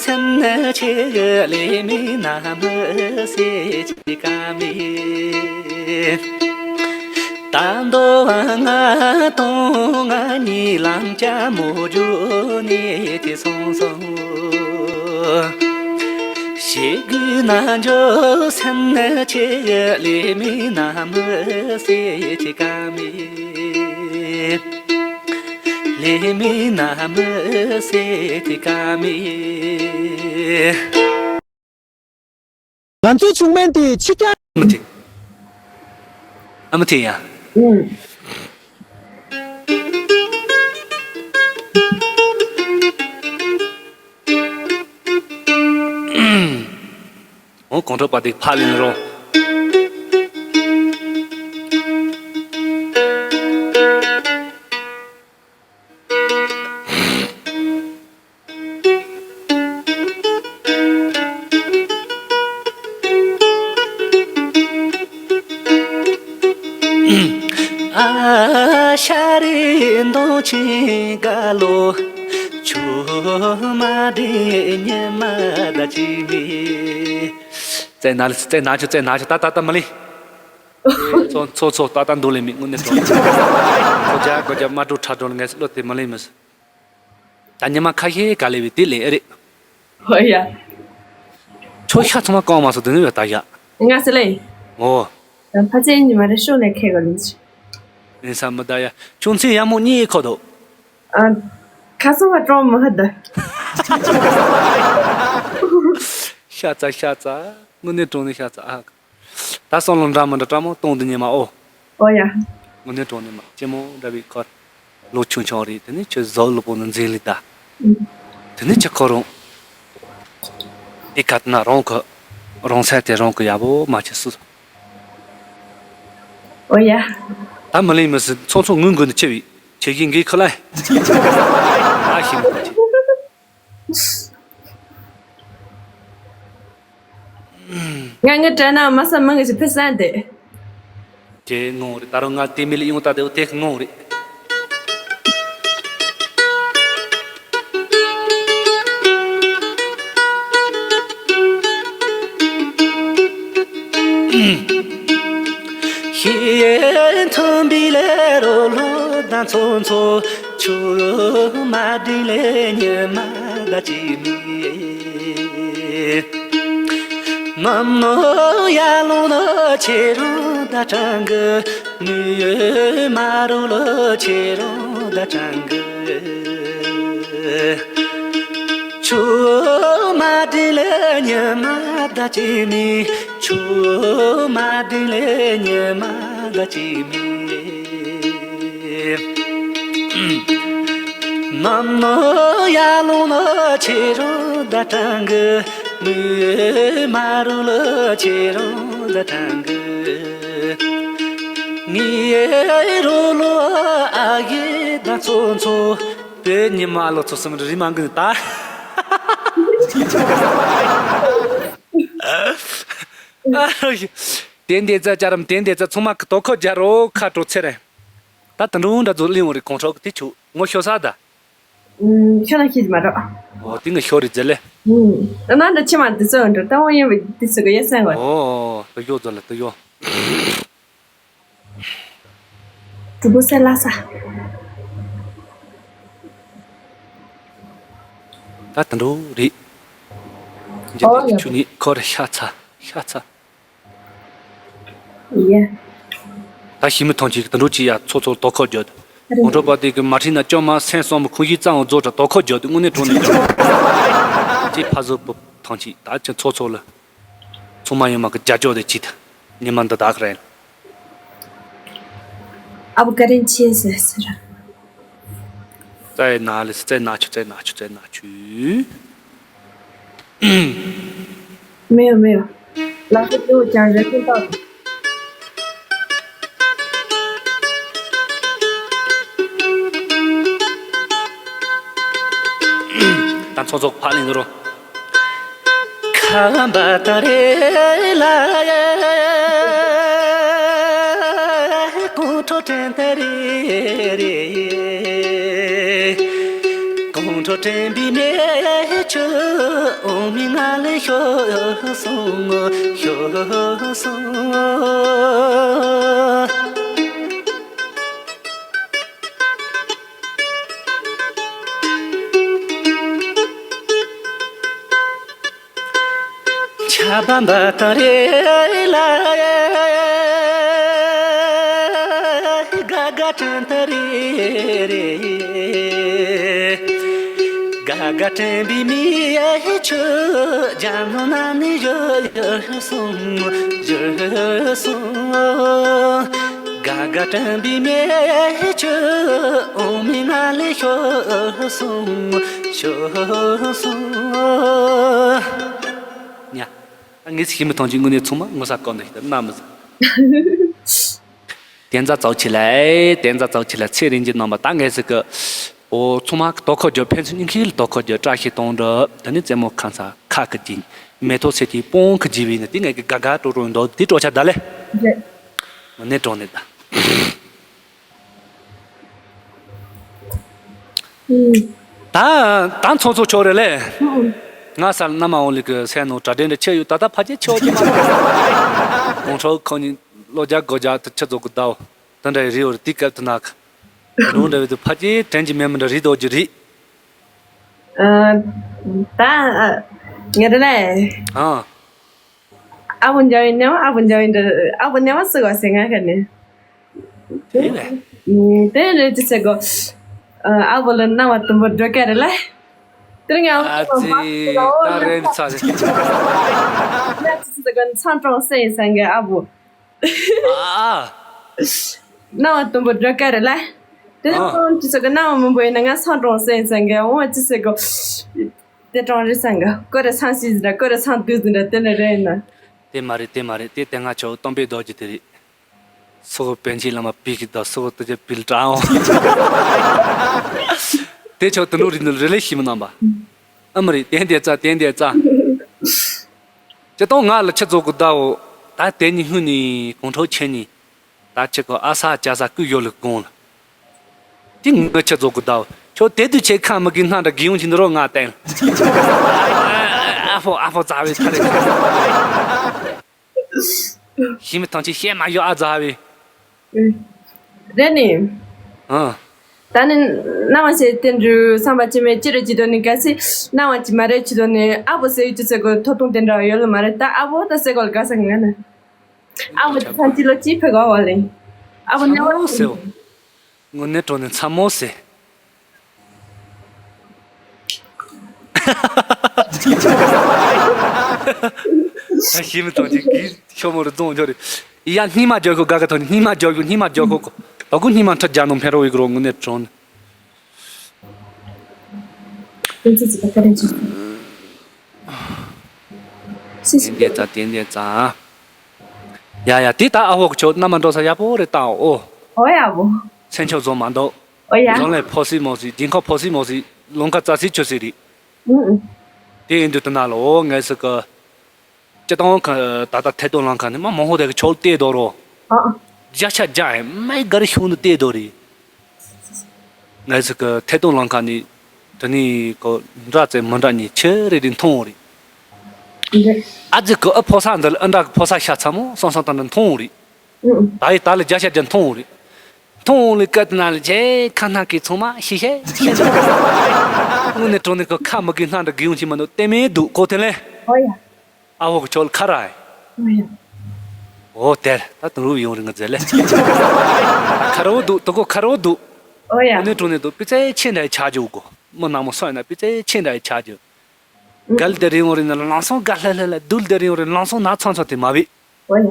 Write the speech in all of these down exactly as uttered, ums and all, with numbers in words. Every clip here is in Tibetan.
སེམས་ནི་ཆེ་ལས་མེད་ན་མི་ཟེར་གྱི་ཀ་མེད། ད་འདོད་ང་དང་ང་གཉིས་ལམ་ཅ་མོ་རྒྱུ་ནས་དེ་སོང་སོང་། ཞེ་དགུ་ན་འཇོ་སེམས་ནི་ཆེ་ལས་མེད་ན་མི་ཟེར་གྱི་ཀ་མེད། ལས་མེད་ན་མི་ཟེར་གྱི་ཀ་མེད། ང་ཚོའི་བྱུང་མིན་དེ་ཕྱི་རྒྱལ། མི་ཐེ། ཨ་མི་ཐེ་ཡ། ཨུམ། འོ་གོང་ཁྲོ་པ་དེ་ཕ་ལེན་རོ། ཨ་ཤ་རི་མདོག་ཅན་དགའ་ལོ། ཆུ་མ་འདྲེས་ཉི་མ་ཟླ་གཅིག་མེད། བཙལ་ན་ལ་བཙལ་ན་ཆུ་བཙལ་ན་ཆུ་ད་ད་ད་མ་ལེན། ཚོ་ཚོ་ཚོ་ད་ད་འདུག་ལེ་མི་དངོས་གནས་དྲང་། ཁོ་ཇ་གོ་ཇ་མ་འགྲོ་ཁྲ་འགྲོ་ལ་ངས་བློ་དེ་མ་ལེན་མི་སྲིད། ད་ཉི་མ་ཁ་ཤས་ག་ལེ་བའི་དེ་ལས་རེད། ཧོ་ཡ། ཁྱོད་ཤ་ཚང་མ་གང་མ་སོང་དེ་ནི་ཡོད་ད་ཡ། ང་སི་ལེ། ངོ་། ད་ཕ་ཚེ་ཉི་མ་རེ་ཤོག་ནས་ཁེ་ག་ལུས། ཡིན་ས་མི་ད་ཡ། ཁྱོད་ཚེ་ཡ་མོ་གཉིས་ཁོ་དོ། ཨ། ཁ་སང་བ་གྲོང་མི་ཧ་ད། ཤ་ཚ་ཤ་ཚ། དངོས་གནས་གྲོང་ནས་ཤ་ཚ་ཨ། ད་བསམ་བློ་འདྲ་མི་འདྲ་བཀྲ་མོ་གཏོང་དུ་ཉེ་མ་ཨོ། ཨོ་ཡ། དངོས་གནས་གྲོང་ནས་མ་ལྕེ་མོ་འདྲ་བའི་ཁར། ལོ་ཆུང་ཆུང་རེད་དེ་ནི་ཁྱོད་བཟོ་ལོ་པོ་ནི་འཛིན་ལི་ད། ཨུམ། དེ་ནི་ཁྱོད་ཁོ་རང་། དེ་ག་ན་རང་གི། རང་ས་དེ་རང་གི་ཡག་པོ་མ་བྱེད་སུ། ཨོ་ཡ། ད་མི་ལེན་མི་སྲིད་ཚོང་ཚོང་ངུ་འགུ་ནི་ཆེ་བའི་ཆེ་གི་འགི་ཁོ་ལ། ཨ་ཤི་མི་ཁོ་ཆེ། ང་ངི་དྲན་ན་མ་ས་མི་ངི་ཞིག་ཕི་སན་དེ། དེ་ངོ་རེད་ད་རུང་ང་དེ་མི་ལ་ཡོང་ད་དེ་དེ་ངོ་རེད། ཤེས་ཐོན་པའི་ལས་རོ་ལོ་ད་ཚོ་ཚོ། ཆུ་མ་དྲིན་ལས་ཉི་མ་ཟླ་གཅིག་མེད། ནམ་ནོ་ཡར་ལོང་ལོ་ཆེ་རུ་ཟླ་གྲང་གི། ནུས་མ་རུ་ལོ་ཆེ་རུ་ཟླ་གྲང་གི། ཆུ་མ་དྲིན་ལས་ཉི་མ་ཟླ་གཅིག་མེད། ཆུ་མ་དྲིན་ལས་ཉི་མ་ཟླ་གཅིག་མེད། ནམ་ནོ་ཡར་ལོང་ལོ་ཆེ་རུ་ཟླ་གྲང་གི། ནུས་མ་རུ་ལོ་ཆེ་རུ་ཟླ་གྲང་གི། ངའི་རུ་ལོ་ཨ་ཡེ་ད་ཚོ་ཚོ། དེ་ཉི་མ་ལོ་ཚོ་སུམ་རི་མ་གི་ད། ཨ་རོ་ཡི། དེ་འདི་ཙ་ཅར་རམ་དེ་འདི་ཙ་ཚང་མ་གི་དོ་ཁོ་རྒྱ་རོ་ཁ་དྲོ་ཚེ་རེད། ད་དུད་འགྲོ་འདྲ་ཚོ་གླིང་བ་རེད་གོང་ཁྲོ་གི་དེ་ཆུ་ངོ་ཤོ་ས་ད། ཤོ་ན་ཤེས་ཀྱི་མ་རོ། ཨོ་དེ་ངའི་ཤོ་རེད་ཟེར་ལེ། ཨ་ན་འདྲ་ཆེ་མ་དེ་ཚོ་འགྲོ་ད་འོ་ཡིན་བ་དེ་ཚོ་གི་ཡ་སེང་བ། ཨོ་དུ་ཡོ་ཛོ་ལ་དུ་ཡོ། གྲུ་པོ་སེ་ལ་ས། ད་དུད་འགྲོ་རེད། འཇིག་ཨོ་རྟེན་གྱི་ཆུ་ནི་ཁོ་རེ་ཤ་ཚ་ཤ་ཚ། ཡེ། ད་ཤི་མི་ཐོང་ཅིག་དུད་འགྲོ་ཅི་ཡ་ཚོ་ཚོ་དོ་ཁོ་རྒྱུ། ཨོ་འགྲོ་པ་དེ་གི་མ་ཁྲིད་ན་ཅོ་མ་སེམས་སོང་མི་ཁུང་ཞིག་གཙང་བོ་རྫོགས་དྲ་དོ་ཁོ་རྒྱུ་དེ་དངོས་གནས་གྲོང་ནས་ཅི་ཕ་བཟོ་པོ་ཐོང་ཅིག་ད་ཅི་ཚོ་ཚོ་ལ། ཚོང་མ་ཡོང་མ་གི་རྒྱ་ཅོ་དེ་ཅི་ད། ཉི་མ་འདི་དག་རེད། ཨ་བུ་ཀ་རིན་ཆེ་ཟེར་ཟེར། རྩའི་ན་ལི་རྩའི་ན་ཆུ་རྩའི་ན་ཆུ་རྩའི་ན་ཆུ། 没有没有，老师给我讲人生道理。 ད་ཚོགས་ཚོགས་ཕ་ལིང་རོ། ཁམ་པ་ཏ་རེ་ལ་ཡ། གོང་ཁྲོ་དྲན་ཏ་རེ་རེ། གོང་ཁྲོ་དྲན་པའི་མེ་ ཆུ་འོ་མའི་ངང་ལས་ཤོར་སོང་། ཤོར་སོང་། ཆར་པ་འབབ་སྟངས་རེ་ལ། དགའ་དགའ་དྲན་ད་རེ་རེ། དགའ་དགའ་དྲན་པའི་མིག་ཆུ། རྒྱ་མཚོ་ནང་ནས་བཞུར་སོང་། བཞུར་སོང་། དགའ་དགའ་དྲན་པའི་མིག་ཆུ། འོ་མའི་ངང་ལས་ཤོར་སོང་། ཤོར་སོང་། ཉ། ངས་ཤི་མི་ཐང་ཅིག་དངོས་གནས་ཚང་མ་ངོ་ས་བཀོད་འདི་ཞིག་ན་མི་ཟ། དེ་ཚ་ཚོགས་ཆེ་ལ། དེ་ཚ་ཚོགས་ཆེ་ལ་ཚེ་རིང་གི་རྣམ་པ་ད་ངས་ཟིག་གི། འོ་ཚང་མ་དོ་ཁུར་རྒྱོབ། ཕན་ཚུན་གཉིས་ཀྱིས་དོ་ཁུར་རྒྱོབ། བཀྲ་ཤིས་དོན་འགྲུབ། དེ་ནི་རྩེད་མོ་ཁ་ས་ཁ་གི་ཅིང་། མེ་ཏོག་སེར་གྱི་སྤང་གི་ཇི་བའི་ནི་དེ་ངས་གི་དགའ་དགའ་སྤྲོ་སྤྲོ་འདུག་དེ་སྤྲོ་ཆ་ད་ལེ། རེད། ནས་གྲོང་ནས་ད། ད་ད་ཚོང་ཚོགས་ཆོག་རེད་ལེ། ང་སར་མནའ་མ་འོང་ལི་གི་སེ་ནོ་གྲ་སྒྲིག་འདྲ་ཆེ་ཡོད། ད་ད་ཕ་ཆེ་ཆོག་གི་མ་གོང་ཚོགས་ཁོ་གཉིས་ལོ་བརྒྱ་སྒོ་བརྒྱ་ད་ཆ་ཚོགས་གི་ཟླ་བོ་ད་འདྲ་རི་བོར་དེ་སྐབས་དུ་ནག་ལུང་འདྲ་བའི་དུ་ཕ་ཆེ་དྲན་གྱི་མེད་མི་འདྲ་རི་དོག་གི་རི། ཨ། ད་ཨ། ངེ་རེ་ལེ། ཨ། ཨ་བུ་འཇའ་བའི་ནེ་བ་ཨ་བུ་འཇའ་བའི་འདྲ་ཨ་བུ་ནེ་བ་སུ་ག་སེ་ང་ཁ་ནས། དེ་ལས། དེ་རེད་ཅི་ཟེར་གོ། ཨ་བོ་ལ་སྣང་བ་དུམ་བུ་འགྲོ་ག་རེད་ལ། དེར་ང་ཨ་ཙི་ད་རེད་ཚ་ཟེར། ང་ཅི་ཟེར་གོ་མཚམས་གྲོང་སེ་ཡིན་ས་ངའི་ཨ་བོ། ཨ། སྣང་བ་དུམ་བུ་འགྲོ་ག་རེད་ལ། དེ་ནི་ཨ། ཁོང་ཅི་ཟེར་གོ་སྣང་བ་མང་པོ་ཡིན་ན་ང་མཚམས་གྲོང་སེ་ཡིན་ས་ངའི་འོ་ཅི་ཟེར་གོ། དེ་གྲོང་རེད་ས་ངའི་ཀོ་རེ་སང་སི་ཟིན་འདྲ་ཀོ་རེ་སང་དུ་ཟིན་འདྲ་དེ་ནི་རེད་ཡིན་ན། དེ་མ་རེད་དེ་མ་རེད་དེ་དེ་ང་ཆོ་སྟོན་པའི་རྡོ་རྗེ་དེ་རེད། སོག་པན་ཆེན་བླ་མ་པི་ཀི་དང་སོག་ཏུ་ཅེ་པིལ་ཀྲའོ། དེ་ཆོག་དུ་ནུ་རི་ནུ་རི་ལེ་ཤི་མི་རྣམ་པ། ཨ་མ་རི་ཏན་ཏན་ཙ་ཏན་ཏན་ཙ། ཅེ་ཏོང་ང་ལ་ཆེ་ཚོགས་གུ་ཟླ་བོ། ད་དེ་ནི་ཧུ་ནི་གོང་ཁྲོ་ཆེ་ནི། ད་ཆེ་གོ་ཨ་ས་ཅ་ས་ཀུ་ཡོ་ལུ་གོང་ལ། དེ་ངི་ཆེ་ཚོགས་གུ་ཟླ་བོ། ཁྱོད་དེ་དུས་ཆེ་ཁ་མི་གི་སྣ་འདྲ་གི་ཡོང་ཆི་འདི་རོ་ང་བསྟན། ཨ་ཕོ་ཨ་ཕོ་ཙ་བའི་ཐ་རེ། ཤི་མི་ཐང་ཆེ་བཤད་མ་ཡོད་ཨ་ཙ་བའི། རེད་ནི། ཨ། ད་ནི་སྣང་བ་ཞེས་བསྟན་འགྲོ་བསམ་པ་ཅི་མེད་ཅི་རེད་ཅི་དོ་ནི་གལ་སྲིད་སྣང་བ་ཅི་མ་རེད་ཅི་དོ་ནི་ཨ་བོ་ཟེར་ཡོད་ཅི་ཟེར་གོ་ཐོབ་ཐུང་དེ་འདྲ་ཡོད་ལ་མ་རེད་ད་ཨ་བོ་ད་ཟེར་གོ་ལ་དགའ་ས་ངན་ན། ཨ་བོ་ད་ཚང་ཅི་ལོ་ཅི་ཕེ་གོ་བ་ལེ། ཨ་བོ་ནེ་བ་ཟེར། དངོས་གནས་དྲང་ནས་མཚན་མོ་ཟེར། ད་ཤི་མི་ཐང་ཅིག་གིས་ཤོ་མོ་རུ་རྫོང་འབྱོར་རེད། ཡ་སྙིང་མ་འཇོག་གོ་དགའ་ག་ཐོག་ནས་སྙིང་མ་འཇོག་གོ་སྙིང་མ་འཇོག་གོ་གོ་ད་གོ་སྙིང་མ་ཁྲ་རྒྱ་ནོ་འཕེན་རོ་ཡི་གོ་རོ་དངོས་གནས་དྲང་ནས། དེ་ཚོ་ཚོ་ད་ག་རེ་བྱེད། སི་སི། ཏན་ཏན་ཙ་ཏན་ཏན་ཙ། ཡ་ཡ་དེ་ད་ཨ་ཧོ་གི་ཆོ་མནའ་མ་འགྲོ་ས་ཡག་པོ་རེད་ད་ཨོ། ཨོ་ཡ་བོ། མཚན་ཆོ་བཟོ་མ་འདུག་ཨོ་ཡ། རང་ལས་ཕོ་སི་མོ་སི་རྒྱིན་ཁ་ཕོ་སི་མོ་སི་ལོང་ཁ་ཙ་སི་ཆོ་སི་རེད། ཨུ་ཨུ། དེ་ཡིན་དུས་དུ་ན་ལ་ཨོ་ངས་སི་ཀི། སྤྱི་བཏང་ཁ་ད་ལྟ་ཐད་གཏོང་ལང་ཁ་ནི་མ་མང་ཧོ་དེ་གི་ཆོ་ལ་བལྟས་དོ་རོ། ཨ། བརྒྱ་ཆ་བརྒྱ་ཡང་མའི་ག་རེ་ཤུང་དུ་བལྟས་དོ་རེད། ང་ཚོ་གི་ཐད་གཏོང་ལང་ཁ་ནི་དེ་ནི་གོ་འདྲ་ཙེ་མི་འདྲ་ཉི་ཆེ་རེ་རེ་མཐོང་རེད། ཨ་ཙི་གི་ཨ་ཕོ་ས་འདི་ལ་ཨ་འདྲ་གི་ཕོ་ས་ཤ་ཚ་མོ་སང་སང་ད་འདྲ་མཐོང་རེད། ད་ཡི་ད་ལ་བརྒྱ་ཆ་བརྒྱ་མཐོང་རེད། མཐོང་ལི་ཀ་ཏི་ན་ལ་ཇེ་ཁ་སྣ་གི་ཚང་མ་ཤི་ཤེ་ཤེ་འདྲ། དངོས་གནས་དྲང་གནས་གི་ཁ་མི་གི་སྣ་འདྲ་གི་ཡོང་ཆི་མ་འདུག་ལྟད་མེད་འདུག་གོ་དེ་ལས། ཨོ་ཡ། ཨ་ཧོ་གི་ཆོལ་ཁ་ར་ཨེ། ཨོ་ཡ། ཨོ་དེར་ད་དུང་རུ་ཡོང་རི་ང་མཛད་ལེ། ཁ་རོ་འདུག་དུ་གོ་ཁ་རོ་འདུག་ཨོ་ཡ། ཨ་ནི་དྲུང་ནས་འདུག་པི་ཙེ་ཆེ་འདྲ་ཡི་ཆ་རྒྱུ་གོ་མི་ནག་མོ་སོ་ཡ་ན་པི་ཙེ་ཆེ་འདྲ་ཡི་ཆ་རྒྱུ། གལ་དེ་རི་ཡོང་རི་ན་ལང་སོང་ག་ལྷ་ལྷ་ལ་དུལ་དེ་རི་ཡོང་རི་ལང་སོང་ན་ཚང་ཚང་དེ་མ་བི། ཨོ་ཡ།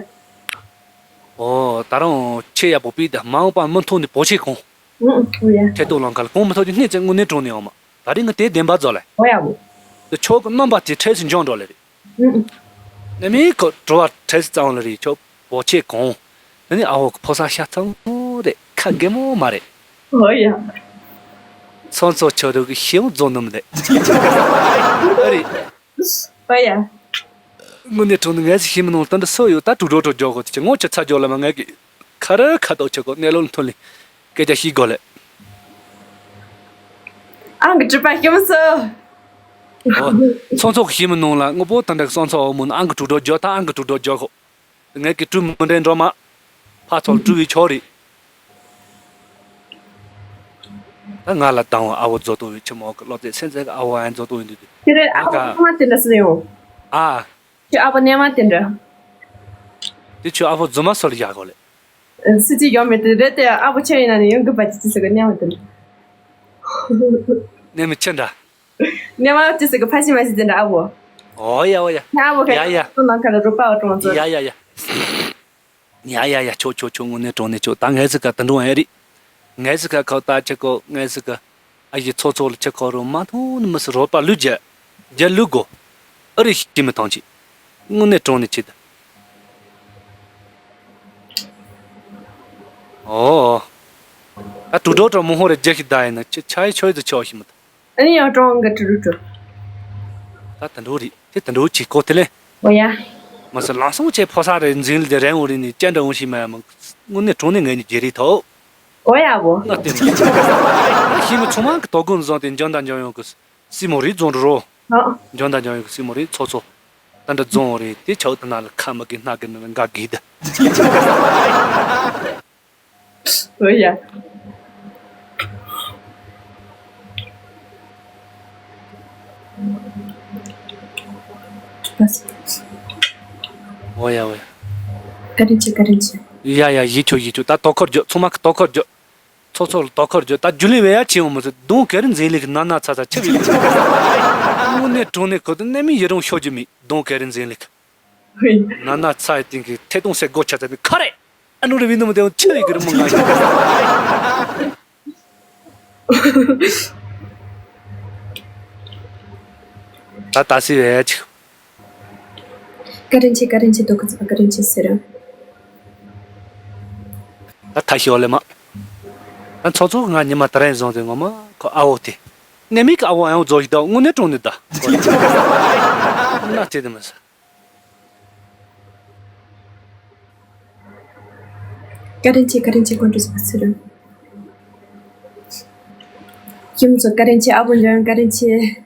ཨོ་ད་རུང་ཆེ་ཡ་པོ་པི་ད་མ་འོངས་པ་མི་མཐོང་ནི་པོ་ཆེ་གོང་། ཨོ་ཡ། ཐད་གཏོང་ལང་ཁ་ལ་གོང་མི་ཐོག་གི་སྣེ་ཙེ་དངོས་གནས་དྲུང་ནས་ཡོང་མ་ད་རིང་ང་དེ་བདེན་པ་རྫོགས་ལེ། ཨོ་ཡ་བོ། དེ་ཆོག་གི་རྣམ་པ་དེ་འཕྲལ་སུ་འཇོག་འགྲོ་ལེ་རེད། ཨུ། ནི་མི་ཁོ་བྲོ་བ་འཕྲལ་སུ་གཙང་ལེ་རེད་ཆོག་པོ་ཆེ་གོང་། དེ་ནི་ཨ་ཧོ་ཕོ་ས་ཤ་ཚང་རེད་ཁ་རྒན་མོ་མ་རེད། ཨོ་ཡ། སོང་ཚོ་ཆོ་རུ་གི་ཤེའུ་རྫོང་ནམ་རེད། ཨ་རེད། ཨོ་ཡ། དངོས་གནས་དྲང་ནི་ངས་ཤི་མི་ནང་ལྟ་འདི་སོ་ཡོད་ད་དྲུག་སྒྲོ་དྲུག་སྒྲོ་གོ་དེ་ཆེ་ངོ་ཆེ་ཚ་སྒྲོ་ལ་མ་ངས་གི་ཁ་ར་ཁ་ཏོག་ཆེ་གོ་གནས་ལོ་ལ་ཐོན་ལི་སྐད་ཆ་ཤི་གོ་ལེ། ཨང་གི་གྲིབ་པ་ཤི་མི་སོ། ཨོ། ཚོང་ཚོགས་ཤིག་མི་ནང་ལ་དངོས་པོ་དང་འདྲ་གི་སོང་ཚོགས་འོ་མོན་ཨང་གི་དྲུག་སྒྲོ་རྒྱོ་ད་ཨང་གི་དྲུག་སྒྲོ་རྒྱོ་ཁོ། ངས་ཀྱི་སྤྲུལ་མི་འདྲེན་འགྲོ་མ། ཕ་ཚོལ་སྤྲུལ་བའི་ཆོག་རེད། ད་ང་ལ་སྡང་བ་ཨ་བོ་རྫོ་ཏོ་བའི་ཆི་མོ་གི་ལོ་ཙེ་སེམས་ཙེ་གི་ཨ་བོ་ཨན་རྫོ་ཏོ་བའི་འདུས་དུས། དེ་རེད་ཨ་ང་བོ་ག་ཁོ་མ་དེ་འདྲ་སུ་ཡོང་། ཨ། ཁྱོད་ཨ་བོ་ནས་མ་དེ་འདྲ། དེ་ཁྱོད་ཨ་བོ་རྫུན་མ་སོལ་ཡག་གོ་ལེ། སུ་གཅིག་ཡོང་མེད་དེ་རེད་དེ་ཨ་བོ་ཁྱོད་ཡིན་ན་ནི་ཡོང་གི་པ་ཅི་ཅི་ཟེར་གི་ནས་མ་དེ་འདྲ། ནས་མི་ཁྱི་འདྲ། ནས་མ་ཅི་ཟེར་གི་ཕ་ཤི་མ་ཤི་དེ་འདྲ་ཨ་བོ། ཨོ་ཡ་ཨོ་ཡ། ཨ་བོ་ཁ་ཡ་ཡ། ཁྱོད་ནང་ཁ་ལ་རུ་པ་བ་གྲོང་ཚོ། ཡ་ཡ་ཡ། ཡ་ཡ་ཡ་ཆོ་ཆོ་ཆོ་དངོས་གནས་དྲང་གནས་ཆོ་ད་ངས་ཟིག་ག་ད་འགྲོ་ཨེ་རེད། ངས་ཟིག་ག་ཁོ་ད་ཆེ་གོ་ངས་ཟིག་ག་ཨ་ཡི་ཚོ་ཚོ་ལ་ཆེ་གོ་རོ་མ་ཐུང་ནི་མི་སི་རོ་པ་ལུས་རྒྱ་རྒྱ་ལུས་གོ་ཨ་རི་ཤི་མི་ཐང་ཆི་དངོས་གནས་དྲང་གནས་ཆི་ད། ཨོ། ད་དུ་འགྲོ་དྲ་མོ་ཧོ་རེ་རྒྱ་ཤི་ད་ཡིན་ན་ཆི་ཆ་ཡི་ཆོ་ཡི་ད་ཆོ་ཤི་མི་ད། ཨ་ནི་ཡང་ཀྲོང་གི་ཀྲུ་རུ་ཀྲུ། ད་ད་འགྲོ་རེད་དེ་ད་འགྲོ་ཅིག་གོ་དེ་ལེ། འོ་ཡ། མ་ཟད་ལང་སོང་ཆེ་ཕོ་ས་རེ་འཛིན་ལ་དེ་རན་འོ་རེ་ནི་ཅན་འདྲ་འོ་ཞིག་མ་ཡ་མ་དངོས་གནས་གྲོང་ནས་ངས་ནི་རྒྱལ་རེ་ཐོག་འོ་ཡ་བོ། ང་དེ་མ་ཤི་མི་ཚོང་མང་གི་དོ་དགོན་བཟང་དེ་འཇོན་དང་འཇོན་ཡོང་གི་སི་མོ་རི་རྫོང་རུ་རོ། ཨ། འཇོན་དང་འཇོན་ཡོང་གི་སི་མོ་རི་ཚོ་ཚོ། ད་འདྲ་རྫོང་འོ་རེ་དེ་ཆའུ་ད་ན་ལ་ཁ་མ་གི་སྣ་གི་ནི་འགའ་གི་ད། འོ་ཡ། འོ་ཡ་འོ་ཡ། བཀའ་དྲིན་ཆེ་བཀའ་དྲིན་ཆེ། ཡ་ཡ་ཡིད་ཆོག་ཡིད་ཆོག་ད་དོ་ཁུར་རྒྱོབ་ཚང་མ་གི་དོ་ཁུར་རྒྱོབ། ཚོ་ཚོ་ལ་དོ་ཁུར་རྒྱོབ་ད་རྒྱུ་ལས་བས་ཡ་ཆེ་འོང་མི་ཚེ་གདོང་ག་རེ་འཛིན་ལེགས་ན་ན་ཚ་ཚ་ཆེ་བས། དངོས་གནས་དྲང་གནས་ཁོ་ཚོ་གནད་མི་ཡི་རང་ཤོར་རྒྱུ་མེད་གདོང་ག་རེ་འཛིན་ལེགས། ན་ན་ཚ་ཡི་སྟེང་གི་ཐད་གཏོང་སའི་སྒོ་ཆ་ཚ་ནི་ཁ་རེད། ཨ་ནུ་རེ་བི་ནུ་མ་དེ་ཆི་རེད་གི་རི་མོ་ང་ཡིན། ད་ད་སི་བས་ཆི། བཀའ་དྲིན་ཆེ་བཀའ་དྲིན་ཆེ་དོ་ཁུ་ཚ་བཀའ་དྲིན་ཆེ་ཟེར། ད་ད་ཤི་བ་ལེ་མ། ད་ཚོ་ཚོ་ང་ཉི་མ་ད་རན་བཟང་དེ་ངོ་མ་ཁོ་ཨ་བོ་དེ། ནས་མིག་ཨ་བོ་ཨ་ཡང་རྫོགས་ཤི་ད་དངོས་གནས་དྲང་ནས་ད། ན་དེ་དེ་མ་ཟ། བཀའ་དྲིན་ཆེ་བཀའ་དྲིན་ཆེ་ཀོན་ཀྲི་ཟེར་བ་ཚུར། ཁྱིམ་ཚོ་བཀའ་དྲིན་ཆེ་ཨ་བོ་འཇོན་བཀའ་དྲིན་ཆེ།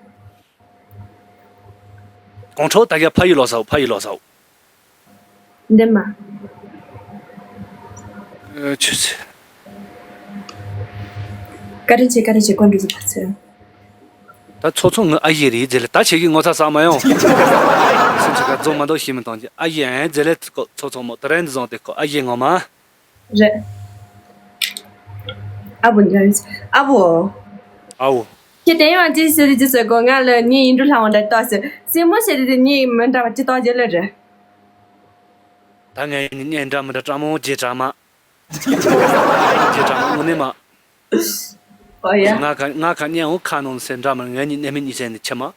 གོང་ཁྲོ་ད་ག་ཕ་ཡི་ལོ་སའོ་ཕ་ཡི་ལོ་སའོ། འདི་མ། ཨ་ཆུ་ཚེ། བཀའ་དྲིན་ཆེ་བཀའ་དྲིན་ཆེ་ཀོན་ཀྲི་ཟེར་བ་ཚུར། ད་ཚོ་ཚོ་ངའི་ཨ་ཡེ་རེད་ཟེར་ལེ་ད་ཆེ་གི་ངོ་ཚ་ཟ་མ་ཡོང་། སེམས་ཆེ་ག་རྫོང་མ་འདོགས་ཤེས་མི་གཏོང་གི་ཨ་ཡེ་ཨན་ཟེར་ལེ་ཚོ་ཚོ་མོ་ད་རན་བཟང་དེ་ཁོ་ཨ་ཡེ་ངོ་མ། རེད། ཨ་བོ་འདྲ་རེད། ཨ་བོ། ཨ་བོ། ཁྱེད་དེ་ཡང་ཅི་ཟེར་ཅི་ཟེར་གོ་ང་ལ་ངའི་ཡིན་འགྲོ་ལྷ་བ་འདྲ་ཏོག་ཟེར་སྲིན་མོ་བྱེད་དེ་ངའི་མི་འདྲ་བ་ཅི་ཏོག་ཅི་ལ་རེད། ད་ངའི་ནི་གཉེན་འདྲ་མི་འདྲ་དྲང་མོ་རྗེས་དྲང་མ། རྗེས་དྲང་མ་དངོས་གནས་མ། ཨོ་ཡ། ང་ཁ་ང་ཁ་གཉེན་འོ་ཁ་ནོན་སེ་འདྲ་མི་ངའི་ནི་གནས་མི་གཉིས་སེ་ནི་ཆེ་མ།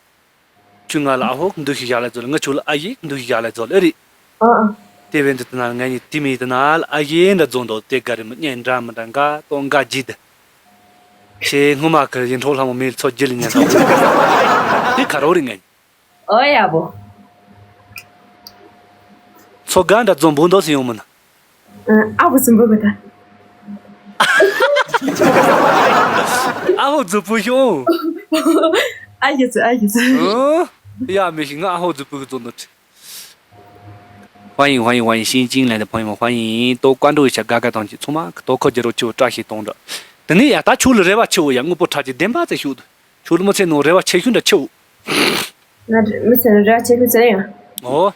ཁྱོད་ང་ལ་ཨ་ཧོ་འདུག་ཤི་ཡག་ལ་རྫོལ་ང་ཁྱོད་ལ་ཨ་ཡེ་འདུག་ཤི་ཡག་ལ་རྫོལ་ཨེ་རེད། ཨ་ཨ། དེ་བས་འདི་ལྟ་ན་ངས་ནི་དེ་མི་ལྟ་ན་ལ་ཨ་ཡེ་འདྲ་རྫོང་དོ་དེ་ག་རེ་མི་གཉེན་འདྲ་མི་འདྲ་འགའ་གཏོང་འགའ་བགྱིད། ཁྱེད་སྔོན་མ་གི་ཡིན་འཕྲོག་ལྷ་མོ་མིའི་ཚོ་བགྱིད་ལ་ཉན་ཐོག་དེ་ག་རོ་རེད་ངས། ཨོ་ཡ་བོ། ཚོ་ག་འདྲ་རྫོང་འབུ་འདོགས་སུ་ཡོང་མིན། ཨ་བོ་སུན་པོ་གི་ད། ཨ་ཧོ་རྫུ་བུ་ཤོང་། ཨ་ཡེ་ཙི་ཨ་ཡེ་ཙི། ཨོ། ཡ་མི་ཤི་ང་ཨ་ཧོ་རྫུ་བུ་གི་རྫོང་ནོ་ཁྲི། 欢迎欢迎欢迎新进来的朋友们，欢迎都关注一下嘎嘎当局，从嘛都靠节奏就扎西东着。等你呀，打球了热吧球呀，我不差几点吧再修的，球了没才弄热吧切训的球。 ང་མི་ཚེ་ར་ཆེ་ཤོས་ཟེར་ཡང་། ཨོ།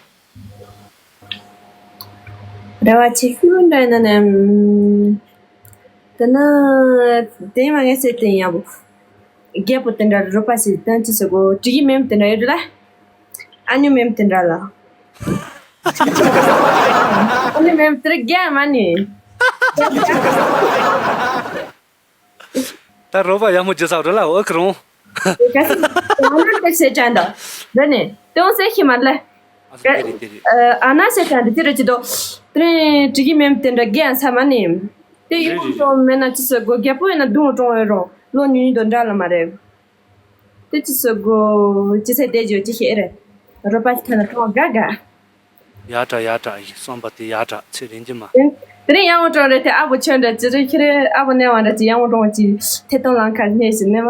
ར་བ་ཆེ་ཤོས་འདྲ་ཡིན་ན་ནམ། དེ་ན། དེ་མ་ངས་ཟེར་དེ་ཡང་བོ། རྒྱལ་པོ་དེ་འདྲ་རུ་པ་ཞིག་དོན་ཅི་ཟེར་གོ་དྲི་གི་མེམ་དེ་འདྲ་ཡོད་རེད་ལ། ཨ་ཉུ་མེམ་དེ་འདྲ་ལ། ཨ་ཉུ་མེམ་དེ་རྒྱ་མ་ནི། ད་རོ་པ་ཡག་མོ་བརྗེད་ས་རེད་ལ་འོ་ཁི་རོང་། ག་སི་ཨ་ན་དེ་ཟེར་ཅན་ད། འདི་ནི་ཏེ་འོང་ཟེར་ཤི་མ་ལེ། ཨ་ཟེར་དེ་རེད་དེ་རེད། ཨ་ན་ཟེར་ཅན་ད་དེ་རེད་ཅི་དོ། དེ་རིང་དྲི་གི་མེམ་དེ་འདྲ་རྒྱལ་ས་མ་ནི། དེ་ཡོང་ཏོ་མེད་ན་ཅི་ཟེར་གོ་རྒྱལ་པོ་ཡིན་ན་རྡུང་གྲོང་འོས་རོང་ལོ་ཉུང་ཉུང་དོ་འདྲ་ལ་མ་རེད། དེ་ཅི་ཟེར་གོ་ཅི་ཟེར་དེ་ཇོ་ཅི་ཤེས་རེད། རོ་པ་ཁ་ན་གྲོང་དགའ་དགའ། ཡ་དྲ་ཡ་དྲ་ཡི་གསུངས་པ་དེ་ཡ་དྲ་ཚེ་རིང་གི་མ། དེ་རིང་ཡང་ངོ་གྲོང་རེད་དེ་ཨ་བོ་ཆོན་འདྲ་ཅི་རེད་ཁྱི་རེད་ཨ་བོ་ནས་བ་འདྲ་ཅི་ཡང་ངོ་གྲོང་ཅི་ཐེ་གཏོང་ལང་ཁ་སྙེ་ཞིག་ནས་མ།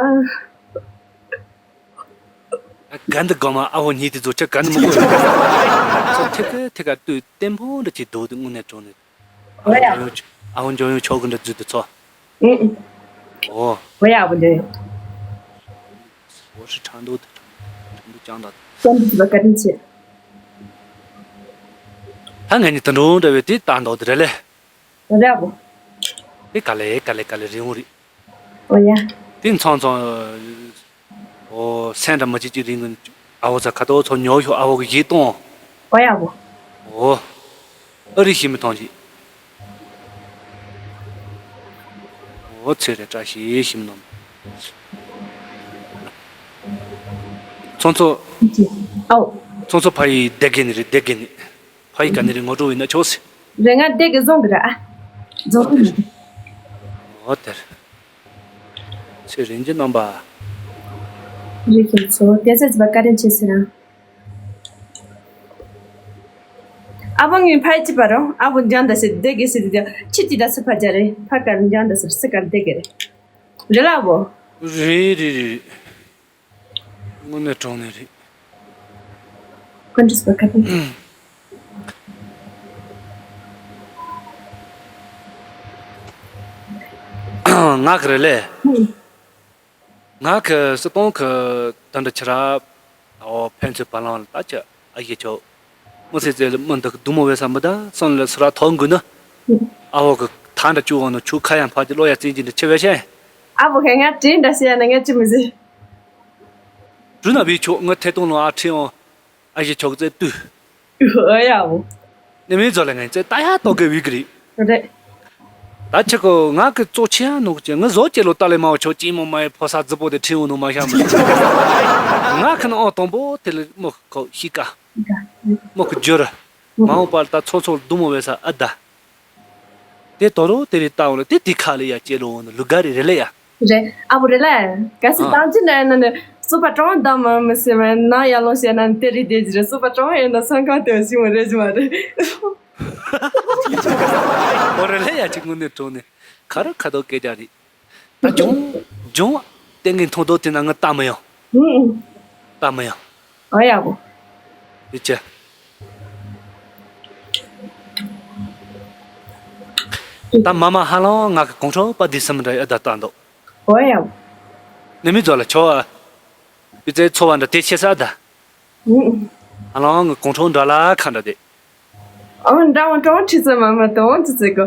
ག་འདི་དགོ་མ་ཨ་བོ་གཉིས་དེ་ཚོ་ཁྱེད་ག་འདི་མི་དགོ་ཚོ་ཐེ་ག་ཐེ་ག་ལྟོས་བརྟན་པོ་འདྲ་ཅིག་འདུག་དེ་དངོས་གནས་དྲང་གནས། ཨ་བོ་འཇོན་ཡོང་ཆོག་གི་འདྲ་རྫུས་དེ་ཚོ། ཨུ་ཨུ། ཨོ། ཨོ་ཡ་ཨ་བོ་འཇོན་ཡོང་། ཨོ་ཧྲི་ཁྲང་འདུག་དེ་ཁྲང་འདུག་ཀྱང་ད། ཀྱང་འདུག་ཅི་བ་བཀའ་དྲིན་ཆེ། ད་ངས་ནི་དུད་འགྲོ་འདྲ་བའི་དེ་ལྟ་འདུག་དེ་རེད་ལེ། རེད་ཨ་བོ། དེ་ག་ལེ་ག་ལེ་ག་ལེ་རེད་འོང་རེད། ཨོ་ཡ། དེ་ཚང་ཚང་། ཨོ་སེམས་འདྲ་མ་གཅིག་གཅིག་རིང་གི་ཨ་བོ་ཚ་ཁ་ཏོ་ཚོ་ཉོ་ཤོག་ཨ་བོ་གི་གཞས་གཏོང་། ཨོ་ཡ་བོ། ཨོ། ཨ་རི་ཤི་མི་ཐང་གི། ཨོ་ཚེ་རེ་བཀྲ་ཤིས་ཤི་མི་ནོམ། ཚོང་ཚོ། ཨོ། ཚོང་ཚོ་ཕ་ཡི་སྡེ་དགེ་ནི་རེད་སྡེ་དགེ་ནི། ཕ་ཡི་ག་ནི་རེད་ངོ་སྤྲོ་བའི་ན་ཆོག་སི། རེ་ང་སྡེ་དགེ་རྫོང་གི་ར་ཨ། རྫོང་གི་ནི། ཨོ་དེར། ཚེ་རིན་གྱི་རྣམ་པ། རིག་གི་ཚོ་དེ་ཚེ་ཚེ་བ་བཀའ་དྲིན་ཆེ་ཟེར་ན། ཨ་བོ་ངའི་ཕ་ཡི་ཅི་པ་རོ་ཨ་བོ་འཇང་ད་ཟེར་སྡེ་དགེ་ཟེར་དེ་ཁྱི་ཅི་ད་སི་ཕ་ཇ་རེ་ཕ་ཀར་འཇང་ད་ཟེར་སི་ཀར་སྡེ་དགེ་རེ་རེ་ལ་བོ། རེད་རེད་རེད། དངོས་གནས་དྲང་གནས་རེད། ཁོ་འདྲི་སི་པ་ཁ་ཏུ། ང་གི་རེད་ལེ། ང་གི་སྲིད་སྟོང་གི་ད་འདྲ་ཁྱེད་ར་ཨོ་ཕན་ཚུན་བ་ལང་ལ་ད་ཅི་ཨ་ཡེ་ཆོག་མི་ཚེ་ཚེ་ལ་མི་འདུག་སྡུག་མོ་བས་ས་མི་ད་སོང་ལ་སུ་ར་ཐོག་འགུལ་ན་ཨ་བོ་གི་ཐང་འདྲ་བཅུ་འོང་ནོ་ཆུ་ཁ་ཡང་ཕ་གི་ལོ་ཡ་བཙན་གྱི་འདྲ་ཆེ་བས་ཤེས། ཨ་བོ་ཁ་ང་དྲིན་འདྲ་ཤེས་ན་ང་ཅི་མི་ཟེར། གྲུ་ན་བི་ཆོག་ང་ཐེ་གཏོང་ལོ་ཨ་ཁྲིད་འོང་ཨ་ཡེ་ཆོག་ཙེ་ཏུ། ཨོ་ཡ་བོ། ནི་མི་ཚོ་ལ་ངན་ཚེ་ལྟ་ཡ་ཏོག་གི་བི་གི་རེད། རེད། ད་ཆི་གོ་ང་གི་གཙོ་ཆེ་ཡ་ནོག་ཅེ་ང་བཟོ་ཅེ་ལོ་ལྟ་ལེ་མ་བ་ཆོག་ཅི་མོ་མ་ཡི་ཕོ་ས་རྫི་པོ་དེ་ཁྲིད་འོང་ནོ་མ་ཤ་མ། ང་ཁ་ན་ཨོ་དང་པོ་དེ་ལ་མོ་གི་ཁོ་ཤི་ཀ་མོ་གི་འཇོར་མ་འོང་པར་ད་ཚོ་ཚོ་རྡུ་མོ་བས་ས་ཨ་ད། དེ་དོ་རོ་དེ་རི་ལྟ་འོང་ལ་དེ་དེ་ཁ་ལ་ཡ་ཅེ་ལོ་འོང་ནོ་ལུ་ག་རི་རེ་ལེ་ཡ། རེད་ཨ་བོ་རེད་ལ། གལ་སྲིད་ཨ་བཏང་ཅི་འདྲ་ཡིན་ན་ནི་སུ་པ་གྲོང་བདམས་མ་མི་སེ་བ་ན་ཡ་ལོ་ཞེ་ན་དེ་རི་དེ་ཇི་རེད་སུ་པ་གྲོང་ཡིན་ན་སང་ཁང་དེ་ཞིག་མ་རེད་ཇི་མ་རེད། ཨོ་རེད་ལ་ཡ་ཅིག་དངོས་གནས་གྲོང་ནས་ཁ་ར་ཁ་དོག་སྐད་རྒྱག་རེད། ད་ཇོང་ཇོང་ཏན་གི་མཐོང་དོ་དེ་ན་ང་ལྟ་མི་ཡོང་ལྟ་མི་ཡོང་། ཨ་ཡ་བོ། དེ་ཅི། ད་མ་མ་ཧ་ལང་ང་གི་གོང་ཁྲོ་པ་དེ་སམ་འདྲ་ཡ་ད་ལྟ་འདུག་ཨོ་ཡ། ནི་མི་ཚོ་ལ་ཆོ་ཨ། པི་ཙེ་འཚོ་བ་འདྲ་དེ་ཆེ་ས་ད། ཧ་ལང་ང་གོང་ཁྲོ་འདྲ་ལ་ཁ་འདྲ་དེ། ཨོ་འདྲ་བོ་གྲོང་ཁྲི་ཚེ་མ་མ་དང་ཙི་ཙི་གོ།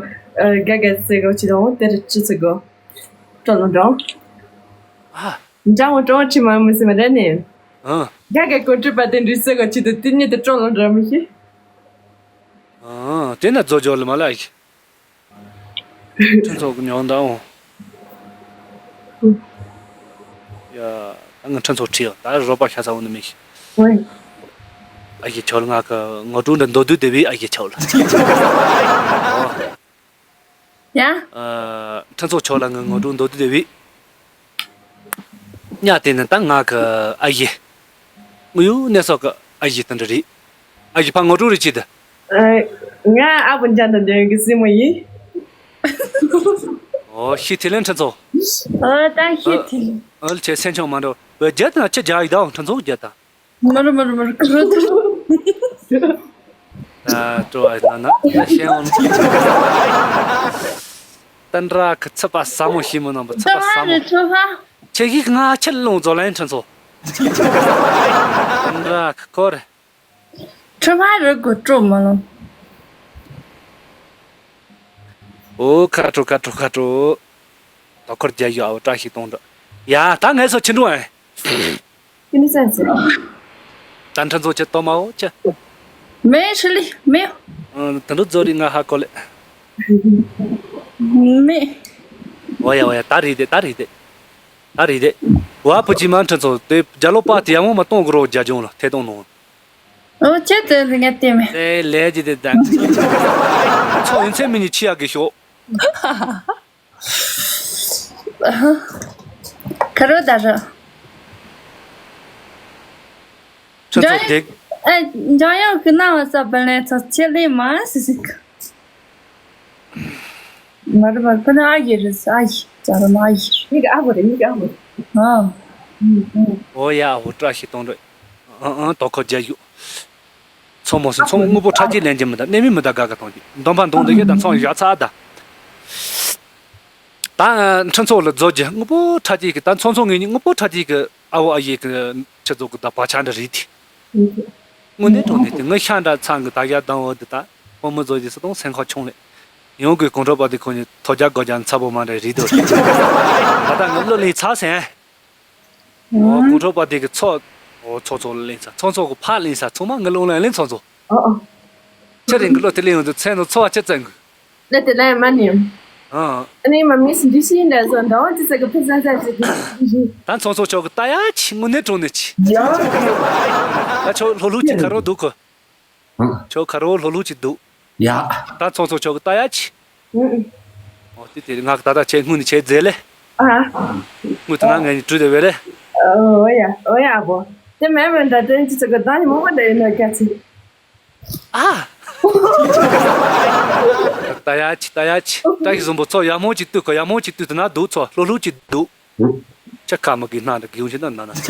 ག་ག་ཙི་གོ་ཅི་དང་དེ་རུ་ཅི་ཙི་གོ། ཀྲོ་ལོ་འདྲ། ཨ། འདྲ་བོ་གྲོང་ཁྲི་མ་མི་སི་མ་རེད་ནི། ཨ། ག་ག་གོ་ཁྲི་པ་དེ་འདྲི་ཙི་གོ་ཅི་དུ་དེ་ཉིད་དུ་ཀྲོ་ལོ་འདྲ་མི་ཤི། ཨ། དེ་ན་རྫོ་ཇོ་ལ་མ་ལ་ཤི། ཁྲི་ཚོགས་ཀྱི་མྱོང་དང་འོང་། ཡ། ད་ང་ཁྲི་ཚོགས་ཁྲི་ཡོད་ད་རོགས་པ་ཤ་ཚ་འོང་ནི་མི་ཤི། ཨ་ཡེ་ཆོལ་ང་གི་ངོ་སྤྲོད་འདི་མདོ་དུས་དེ་བས་ཨ་ཡེ་ཆོལ། ཡ། ཨ། ཁྲི་ཚོགས་ཆོལ་ལ་ང་ངོ་སྤྲོད་མདོ་དུས་དེ་བས། ཉ་དེ་ནི་ད་ང་གི་ཨ་ཡེ། ངུ་ཡུ་གནས་སོགས་ཀྱི་ཨ་ཡེ་དེ་འདྲ་རེད། ཨ་ཡེ་ཕ་ངོ་སྤྲོད་རེ་བྱེད་དུ། ང་ཨ་བུ་འཇང་དང་འདོན་གི་སྲིང་མོ་ཡིན། ཨོ་ཤི་ཐི་ལན་ཁྲི་ཚོགས། ཨོ་ད་ཤི་ཐི་ལན། ཨོལ་ཆེ་སེམས་ཆུང་མ་འགྲོ་བའི་རྒྱ་དང་ཁྱི་རྒྱ་ཡི་དང་ཁྲི་ཚོགས་རྒྱ་དང་། མ་རུ་མ་རུ་མ་རུ་ཁུ་རུ་ཐུ། ཨ་སྤྲོ་བ་ན་ན་ཤེས་འོང་། ཏན་ར་ཁི་ཚི་པ་ས་མོ་ཤི་མོ་ནང་པ་ཚི་པ་ས་མོ། ཁྱེད་ཀྱིས་ང་ཁྱེད་ལོང་ཛོ་ལན་ཁྲི་ཚོགས། ཏན་ར་ཁི་ཁོ་རེ། ཁྲི་མ་རི་གོ་སྤྲོ་མ་ལོང་། ཨོ་ཁ་ཁྲོ་ཁ་ཁྲོ་ཁ་ཁྲོ། དོ་ཁུར་རྒྱ་ཡོ་ཨའོ་བཀྲ་ཤིས་གཏོང་འདྲ། ཡ་ད་ངས་སོ་ཕྱི་འགྲོ་ཨེ། ཀི་ནི་སན་སི། ད་ཁྲི་ཚོགས་ཁྱེད་ལྟོ་མ་འོ་ཁྱེད། མེ་ཧྲི་ལི་མེ། ཨ་ད་འགྲོ་ཛོ་རི་ང་ཧ་གོ་ལེ། མེ། འོ་ཡ་འོ་ཡ་ད་རེད་དེ་ད་རེད་དེ། ད་རེད་དེ། བ་ཕུ་ཅི་མ་ཁྲི་ཚོགས་དེ་རྒྱ་ལོ་པ་དེ་ཡ་མོ་མ་གཏོང་གི་རོགས་རྒྱ་ལྗོངས་ལ་ཐད་གཏོང་ནོ། ཨོ་ཁྱེད་དེ་ལི་ངས་བལྟས་མེད། དེ་ལས་ཀྱི་དེ་ད། ཚོ་ཡིན་ཚེ་མི་ཉི་ཆི་ཡག་གི་ཤོག་ཁ་རོ་ད་རོ། ཁྲི་ཚོགས་དེ། ཨེ་འཇང་ཡང་གི་ན་བ་ས་བལ་ནས་ཚོ་ཆེ་ལེ་མ་སི་སི་ཀ་མ་རུ་མ་རུ་ཁོ་ན་ཨ་ཡེ་རེད་ཨ་ཡེ་ཅ་ར་མ་ཨ་ཡེ་རེད། ཡི་གེ་ཨ་བོ་རེད་ཡི་གེ་ཨ་བོ་རེད། ཨ། ཨོ་ཡ་ཨ་བོ་བཀྲ་ཤིས་གཏོང་འདྲ། ཨང་ཨང་དོ་ཁོ་རྒྱ་ཡོད། ཚོང་མོ་སུ་ཚོང་དངོས་པོ་ཁྲ་ཅིག་ལེན་གྱི་མི་འདུག་གནས་མི་མི་འདུག་དགའ་ག་གཏོང་གྱི་འདོན་པ་འདོང་འདི་གས་དང་ཚོང་བཞག་ཚར་ད། ད་ཁྲི་ཚོ་ལ་རྫོགས་རྒྱུ་དངོས་པོ་ཁྲ་ཅིག་གི་ད་ཚོང་ཚོང་ངེད་གཉིས་དངོས་པོ་ཁྲ་ཅིག་གི་ཨ་བོ་ཨ་ཡེ་གི་ཁྲི་ཚོ་གི་ད་བག་ཆགས་འདྲ་རེད་དེ། དངོས་གནས་དྲང་གནས་དེ་ངའི་ཤ་འདྲ་ཚང་གི་ད་ཡ་དང་བོ་འདི་ད་ཕོ་མོ་རྫོགས་རྒྱུ་སུ་དང་སེམས་ཁ་ཆུང་ལེ། ཡོང་གི་གོང་ཁྲོ་པ་དེ་ཁོ་གཉིས་ཐོ་རྒྱག་སྒོ་རྒྱག་ཚ་པོ་མ་འདྲ་རེད་དོ། ད་ལྟ་ངའི་གླུ་ལེན་ཚར་སེང་། ཨོ་གོང་ཁྲོ་པ་དེ་གི་ཚོ། ཨོ་ཚོ་ཚོ་ལེན་ས་ཚོ་ཚོ་གི་ཕ་ལེན་ས་ཚོ་མ་ངའི་ལོང་ལ་ལེན་ཚོ་ཚོ། ཨོ་ཨོ། ཁྱེད་རང་གི་གླུ་དེ་ལེན་ཡོང་དུས་མཚན་ནི་ཚོ་བ་ཁྱེད་བཙན་གི། ལ་དེ་ལ་མ་ནི། ཨ། ཨ་ནི་མ་མི་སུ་འདི་ཤི་འདྲ་སོང་འདྲ་བ་ཅི་ཟེར་གི་ཕུ་སན་སན་ཟེར་གི་ཟེར་གི་ཞུ། ད་ཚོ་ཚོ་ཆོག་གི་ད་ཡ་ཆི་དངོས་གནས་དྲང་གནས་ཆི། ཡ། ད་ཆོག་ལྷོ་ལྷོ་ཆི་ཁ་རོག་འདུག་གི། ཨ། ཆོག་ཁ་རོག་ལྷོ་ལྷོ་ཆི་འདུག་ཡ། ད་ཚོ་ཚོ་ཆོག་གི་ད་ཡ་ཆི། ཨུ། ཨོ་དེ་དེ་ང་གི་ད་ད་ཆེ་དངོས་ནས་ཆེ་མཛད་ལེ། ཨ། དངོས་དེ་ན་ངས་ནི་གྲུ་དེ་བས་ལེ། ཨོ་ཡ་ཨོ་ཡ་བོ། དེ་མེད་མེད་ད་དེ་ཅི་ཟེར་གི་ད་ནི་མོ་མ་འདྲ་ཡིན་ན་སྐྱ་ཚིག་ཨ། ད་ཡ་ཆི་ད་ཡ་ཆི། བཀྲ་ཤིས་བཟང་པོ་ཚོ་ཡག་མོ་ཅིག་ལྟོས་ཁོ་ཡག་མོ་ཅིག་ལྟོས་དེ་ན་སྡུག་ཚོ་ལྷོ་ལྷོ་ཅིག་སྡུག་ཅ་ཁ་མ་གི་སྣང་དང་གིའུ་ཞིག་ན་ན་ན། དངོས་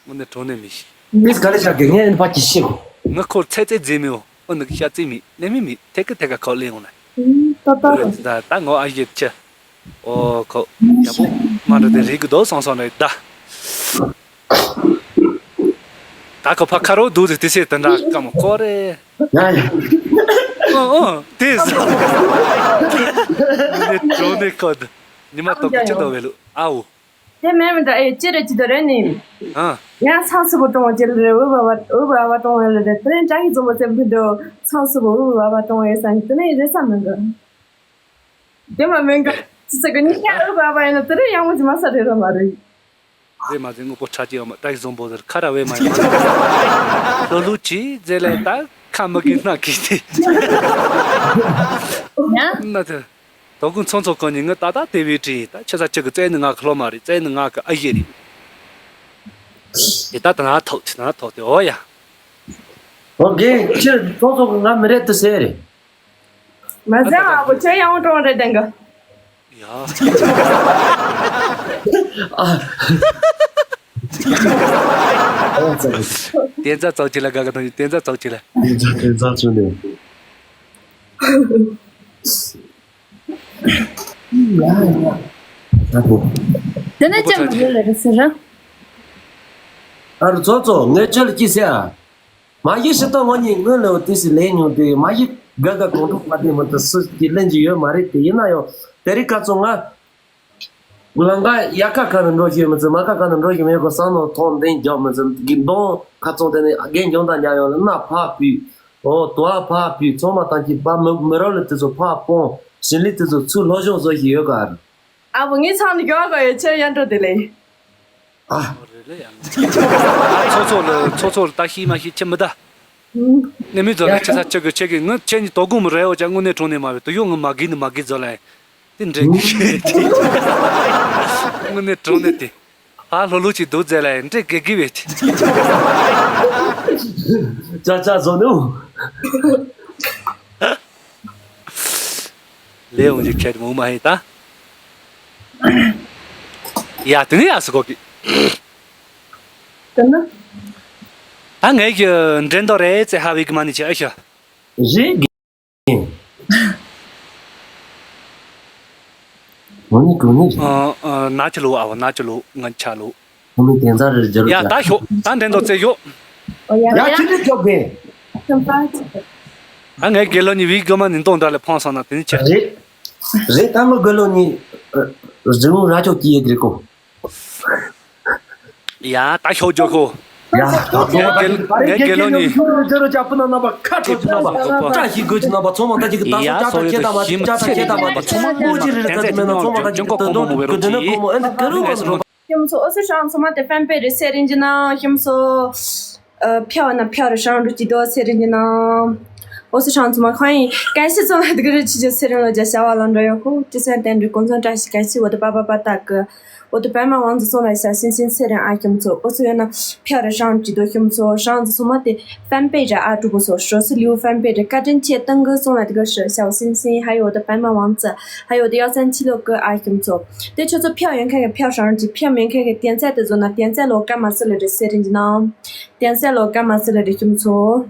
གནས་དྲང་གནས་མི་ཤེས། མིས་ག་ལེ་ཤག་གི་ངས་ཨེ་ཕ་ཅི་ཤེས། ངས་ཁོར་ཚད་ཚད་རྫས་མེད་འོ་ཨོ་ནི་གི་ཤ་རྫས་མེད་གནས་མི་མེད་ཐད་ཀི་ཐད་ཀ་ཁོག་ལེན་འོང་ན། ད་ད་ད་ད་ངོ་ཨ་ཡེ་ཆེ། ཨོ་ཁོ་ཡག་པོ་མ་འགྲོ་དེ་རིག་གི་འདུག་སོང་སོང་རེད་ད། ད་ཁོ་ཕ་ཁ་རོག་འདུག་ཟེར་དེ་སེ་དེ་འདྲ་ཀ་མོ་ཁོ་རེད། ཡ་ཡ། ཨོ་ཨོ་དེ་ཟ། ནི་གྲོ་ནི་ཁོ་ཉི་མ་ཏོག་གི་ཅི་ཏོ་བེ་ལུ་ཨའོ། དེ་མེད་མི་འདྲ་ཨེ་ཅི་རེད་ཅི་ཏོ་རེད་ནི། ཨ། ཡང་ཚང་སུ་བོ་གཏོང་བ་ཅི་རེད་འུ་བ་བ་འུ་བ་བ་གཏོང་བ་ལ་རེད་དེ་རིང་ཀྲ་ཧི་རྫོང་བ་ཙེ་བུ་འདྲ་ཚང་སུ་བོ་འུ་བ་བ་གཏོང་བ་ཡོད་ས་ནི་དེ་ནས་རེད་ས་མི་འདུག་དེ་མ་མེད་ག་ཙི་ཙི་གི་ནི་ཡང་འུ་བ་བ་ཡིན་ན་དེ་རིང་ཡང་མོ་ཅི་མ་ས་རེད་ར་མ་རེད། རེད་མ་ཟེར་དངོས་པོ་ཁྲ་ཅིག་ཡོད་མ་ཏྲ་ཡི་བཟང་པོ་ཟེར་ཁ་ར་བས་མ་ཡིན། ལྷོ་ལྷོ་ཅི་ཟེར་ལས་ད་ཁ་མི་གི་སྣ་གི་དེ། ན་དེ། དོ་ཀུན་ཚོང་ཚོ་ཁོ་ནི་ངི་ད་ད་དེ་བའི་དྲི་ད་ཆེ་ས་ཅི་གི་བཙན་ནི་ང་གི་ལྷོ་མ་རེད་བཙན་ནི་ང་གི་ཨ་ཡེ་རེད། དེ་ད་ད་ན་ཐོག་དེ་ན་ཐོག་དེ་ཨོ་ཡ། ཨོ་རྒན་ཁྱེད་ཚོང་ཚོང་གི་ང་མི་རེད་དུ་ཟེར་རེད། མ་ཟད་ཨ་བོ་ཁྱོད་ཡང་འོང་གྲོང་རེད་དེང་གི། ཡ། ཨ། ཨོ་ཙི། དེ་ཚ་ཚོགས་ཅི་ལ་དགའ་ག་དང་དེ་ཚ་ཚོགས་ཅི་ལ། དེ་ཚ་དེ་ཚ་ཚོ་ནས། ཡ་ཡ། ད་བོ། དེ་ནས་ཅི་མ་རེད་ལ་རེད་ཟེར་ར། ཨ་རུ་ཚོ་ཚོ་ངས་ཁྱོད་ལ་ཅི་ཟེར་ཨ། མ་གཞི་ཕྱི་ཐོག་ངོ་གཉིས་སྔོན་ལ་དུས་སུ་ལས་མྱོང་དུས་མ་གཞི་དགའ་དགའ་གོང་འཁྲུག་པ་དེ་མི་ཚོ་སུ་གཅིག་ལེན་གྱི་ཡོད་མ་རེད་དེ་ཡིན་ན་ཡང་དེ་རིང་ཁ་ཚོ་ང་ལང་ཀ་ཡ་ཁ་ཁ་ནས་འགྲོ་བཞིན་མི་ཚོ་མ་ཁ་ཁ་ནས་འགྲོ་བཞིན་མེད་གོ་བསམ་མནོ་ཐོག་འདེང་རྒྱབ་མི་ཚོ་གི་གདོང་ཁ་ཚོ་དེ་ནས་རྒན་འཇོང་དང་མཉམ་ཡོང་ལ་སྣ་ཕག་ཕུད་ཨོ་དུ་བ་ཕག་ཕུད་ཚོང་མ་ཐང་གི་པ་མི་མི་རོ་ལ་དེ་ཚོ་ཕག་སྤོང་ཞིང་ལས་དེ་ཚོ་ཚུར་ལྷོ་ཤོང་བཟོ་བཞིན་ཡོད་ག་རེད། ཨ་བུ་ངའི་ཚང་ནས་མགྱོགས་ག་ཡོད་ཆེ་ཡན་འགྲོ་དེ་ལས། ཨ། རེད་ལེ་ཡང་། ཚོ་ཚོ་ལ་ཚོ་ཚོ་ལ་ད་ཤི་མ་ཤི་ཁྱི་མི་ད། ནི་མི་ཚོ་ལ་ཁྱི་ས་ཁྱི་གི་ཁྱི་གི་ངི་ཁྱི་ནི་དོ་དགོང་མི་རེ་བ་ཅག་དངོས་གནས་དྲང་གནས་མ་བས་དུ་ཡོང་ངི་མ་གི་ནི་མ་གི་ཛོ་ལ་དེ་འདྲེ་གི་ཁྱི་དེ། དངོས་གནས་དྲང་གནས་དེ། ཧ་ལྷོ་ལྷོ་ཅིག་སྡུག་ཛེ་ལ་འདྲེ་གི་གི་བས་དེ། ཅག་ཅག་བཟོ་ནུ། ལས་འོང་ཞིག་ཁྱེད་མོ་མ་ཧེ་ད། ཡ་དེ་ནི་ཡ་སི་གོ་གི། དེ་ན། ད་ངས་ཀྱི་འགྲན་ཟླ་རེད་ཙེ་ཧ་བི་གི་མ་ནི་ཆེ་ཨ་ཤ། རེད་གི། མོ་ནི་གོ་ནི་རེད། ཨ་ཨ་ན་ཆ་ལོ་ཨ་བ་ན་ཆ་ལོ་ང་ཆ་ལོ། ཁོ་མོའི་དེང་སང་རེར་འགྱུར་ཡ་ཡ། ད་ཤོག་ད་འགྲན་ཟླ་རྩེ་ཡོད། ཨོ་ཡ། ཡ་ཁྱི་ལི་ཅོག་གེ། ཁྱམ་པ་ཅི། ད་ངའི་དགེ་སློབ་ནི་བི་དགོ་མ་ནི་མདོག་འདྲ་ལས་ཕོངས་སོང་ན་དེ་ནི་ཆེ། རེད། རེད་ད་ངའི་དགེ་སློབ་ནི་རྫི་བོ་ར་ཅོག་གི་ཡེ་དེ་རེད་གོ། ཡ་ད་ཤོག་ཇོ་ཁོ། ཡ་ད་ངའི་དགེ་ངའི་དགེ་སློབ་ནི། ཇོ་རོ་ཅག་སྤུ་ན་ན་པ་ཁ་ཁྲོ་ཅི་ན་པ་བཀྲ་ཤིས་དགོད་ཅི་ན་པ་ཚོང་མ་ད་ཅིག་གི་ད་སོ་ཅག་ད་ཁྱེད་ད་མ་ཅིག་ཅག་ད་ཁྱེད་ད་མ་པ་ཚོང་མ་མོ་ཅི་རེ་རེ་ད་ཅི་མེད་ན་ཚོང་མ་ད་ཅིག་གི་ད་དོན་གོ་དེ་ནི་གོ་མོ་ཨེ་འདི་ག་རུ་བ་ནི་རོ། ཁྱིམ་ཚོ་ཨོ་སི་ཧྲང་སོ་མ་དེ་ཕན་པེ་རི་སེ་རིན་ཇི་ན་ཁྱིམ་ཚོ་ཨ་ཕྱ་བ་ན་ཕྱ་རུ་ཧྲང་རུ་ཅི་དོ་སེ་རིན་ཇི་ན། 我是上次嘛，欢迎感谢送来的个热气球，谢谢了，叫小瓦郎这样呼，这三点钟工作站是感谢我的爸爸爸大哥，我的白马王子送来小星星，谢谢啊，熊座，我是原来票的上几多熊座，上次送我的翻倍着啊，主播所说是刘翻倍着，嘎真切登哥送来的个是小星星，还有我的白马王子，还有我的幺三七六哥啊，熊座，对，就做票员看看票上去，票面看看点赞的做呢，点赞了干嘛是来的，谢谢你呢，点赞了干嘛是来的，熊座。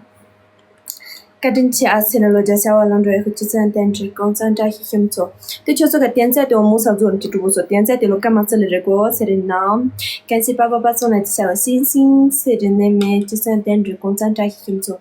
བཀའ་དྲིན་ཆེ་ཨ་ཚེ་ནས་ལོ་བརྒྱ་བྱ་བ་ལང་འགྲོ་ཡག་ཤོས་ཅི་ཚན་བསྟན་འགྲིག་གོང་ཚང་བཀྲ་ཤིས་ཤམ་ཚོ། དེ་ཁྱོད་ཚོ་ག་བསྟན་རྩ་དེ་འོ་མོ་ས་རྫོགས་ཀྱི་གྲུབ་པོ་ཚོ་བསྟན་རྩ་དེ་ལོ་སྐར་མ་རྩི་ལ་རེ་གོ་ཚེ་རིང་ནམ། གན་སི་པ་པ་པ་ཚོ་ན་ཅི་བྱ་བ་སིང་སིང་ཚེ་རིང་ནས་མེད་ཅི་ཚན་བསྟན་འགྲིག་གོང་ཚང་བཀྲ་ཤིས་ཤམ་ཚོ།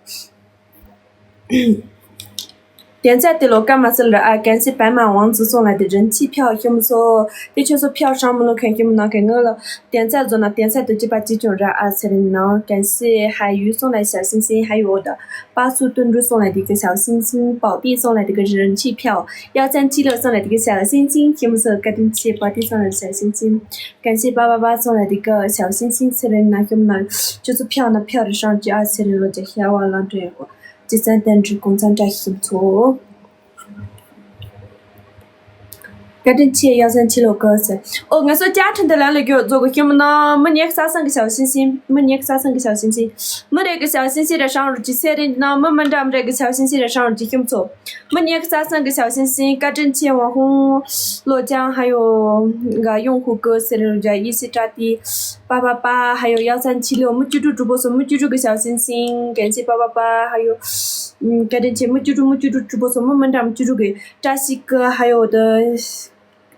བསྟན་རྩ་དེ་ལོ་སྐར་མ་རྩི་ལ་རེ་ཨ་གན་སི་པད་མ་ཝང་ཙི་ཚོ་ན་དེ་རིན་ཆི་ཕྱག་ཤམ་ཚོ། དེ་ཁྱོད་ཚོ་ཕྱག་ཤམ་མོ་ལོ་མཁན་ཤམ་ནང་གི་ངོ་ལ། 点赞 做呢，点赞 都去把击中了啊，才能能感谢还有送来小心心，还有我的巴苏顿珠送来的一个小心心，谢谢你呢。宝弟送来的一个人气票，幺三七六送来的一个小心心，什么时候跟你去宝弟送来的小心心，感谢八八八送来的一个小心心，才能呢，什么呢，就是票呢，票的上去啊，才能落在下瓦浪这样过，这三点钟工商站行错。 བཀའ་དྲིན་ཆེ་ཡ་སན་ཆི་ལོ་ཀ་སེ། ཨོ་ང་ཚོ་བཅའ་ཁྲིམས་དེ་ལན་ལ་གྱོད་རྫོགས་གི་ཤི་མི་ན་མི་ཉེག་ས་སང་གི་ཞའོ་སིན་སིན། མི་ཉེག་ས་སང་གི་ཞའོ་སིན་སིན། མི་རེ་གི་ཞའོ་སིན་སིན་རེ་ཧྲང་རུ་ཅི་སེ་རིན་ན་མི་མི་འདྲ་མི་རེ་གི་ཞའོ་སིན་སིན་རེ་ཧྲང་རུ་ཅི་ཤི་མི་ཚོ། མི་ཉེག་ས་སང་གི་ཞའོ་སིན་སིན། བཀའ་དྲིན་ཆེ་ཝང་ཧུང་། ལོ་ཅང་ཧ་ཡོ། ག་ཡོང་ཧུ་ཀི་སེ་རིན་རུ་ཇ་ཡི་སི་ཏྲ་ཏི། པ་པ་པ་ཧ་ཡོ་ཡ་སན་ཆི་ལོ་མི་བཅུ་དྲུག་གྲུ་པོ་སོ་མི་བཅུ་དྲུག་གི་ཞའོ་སིན་སིན། གན་ཆེ་པ་པ་པ་ཧ་ཡོ། བཀའ་དྲིན་ཆེ་མི་བཅུ་དྲུག་མི་བཅུ་དྲུག་གྲུ་པོ་སོ་མི་མི་འདྲ་མི་བཅུ་དྲུག་གི་བཀྲ་ཤིས་ཀི་ཧ་ཡོ་ད།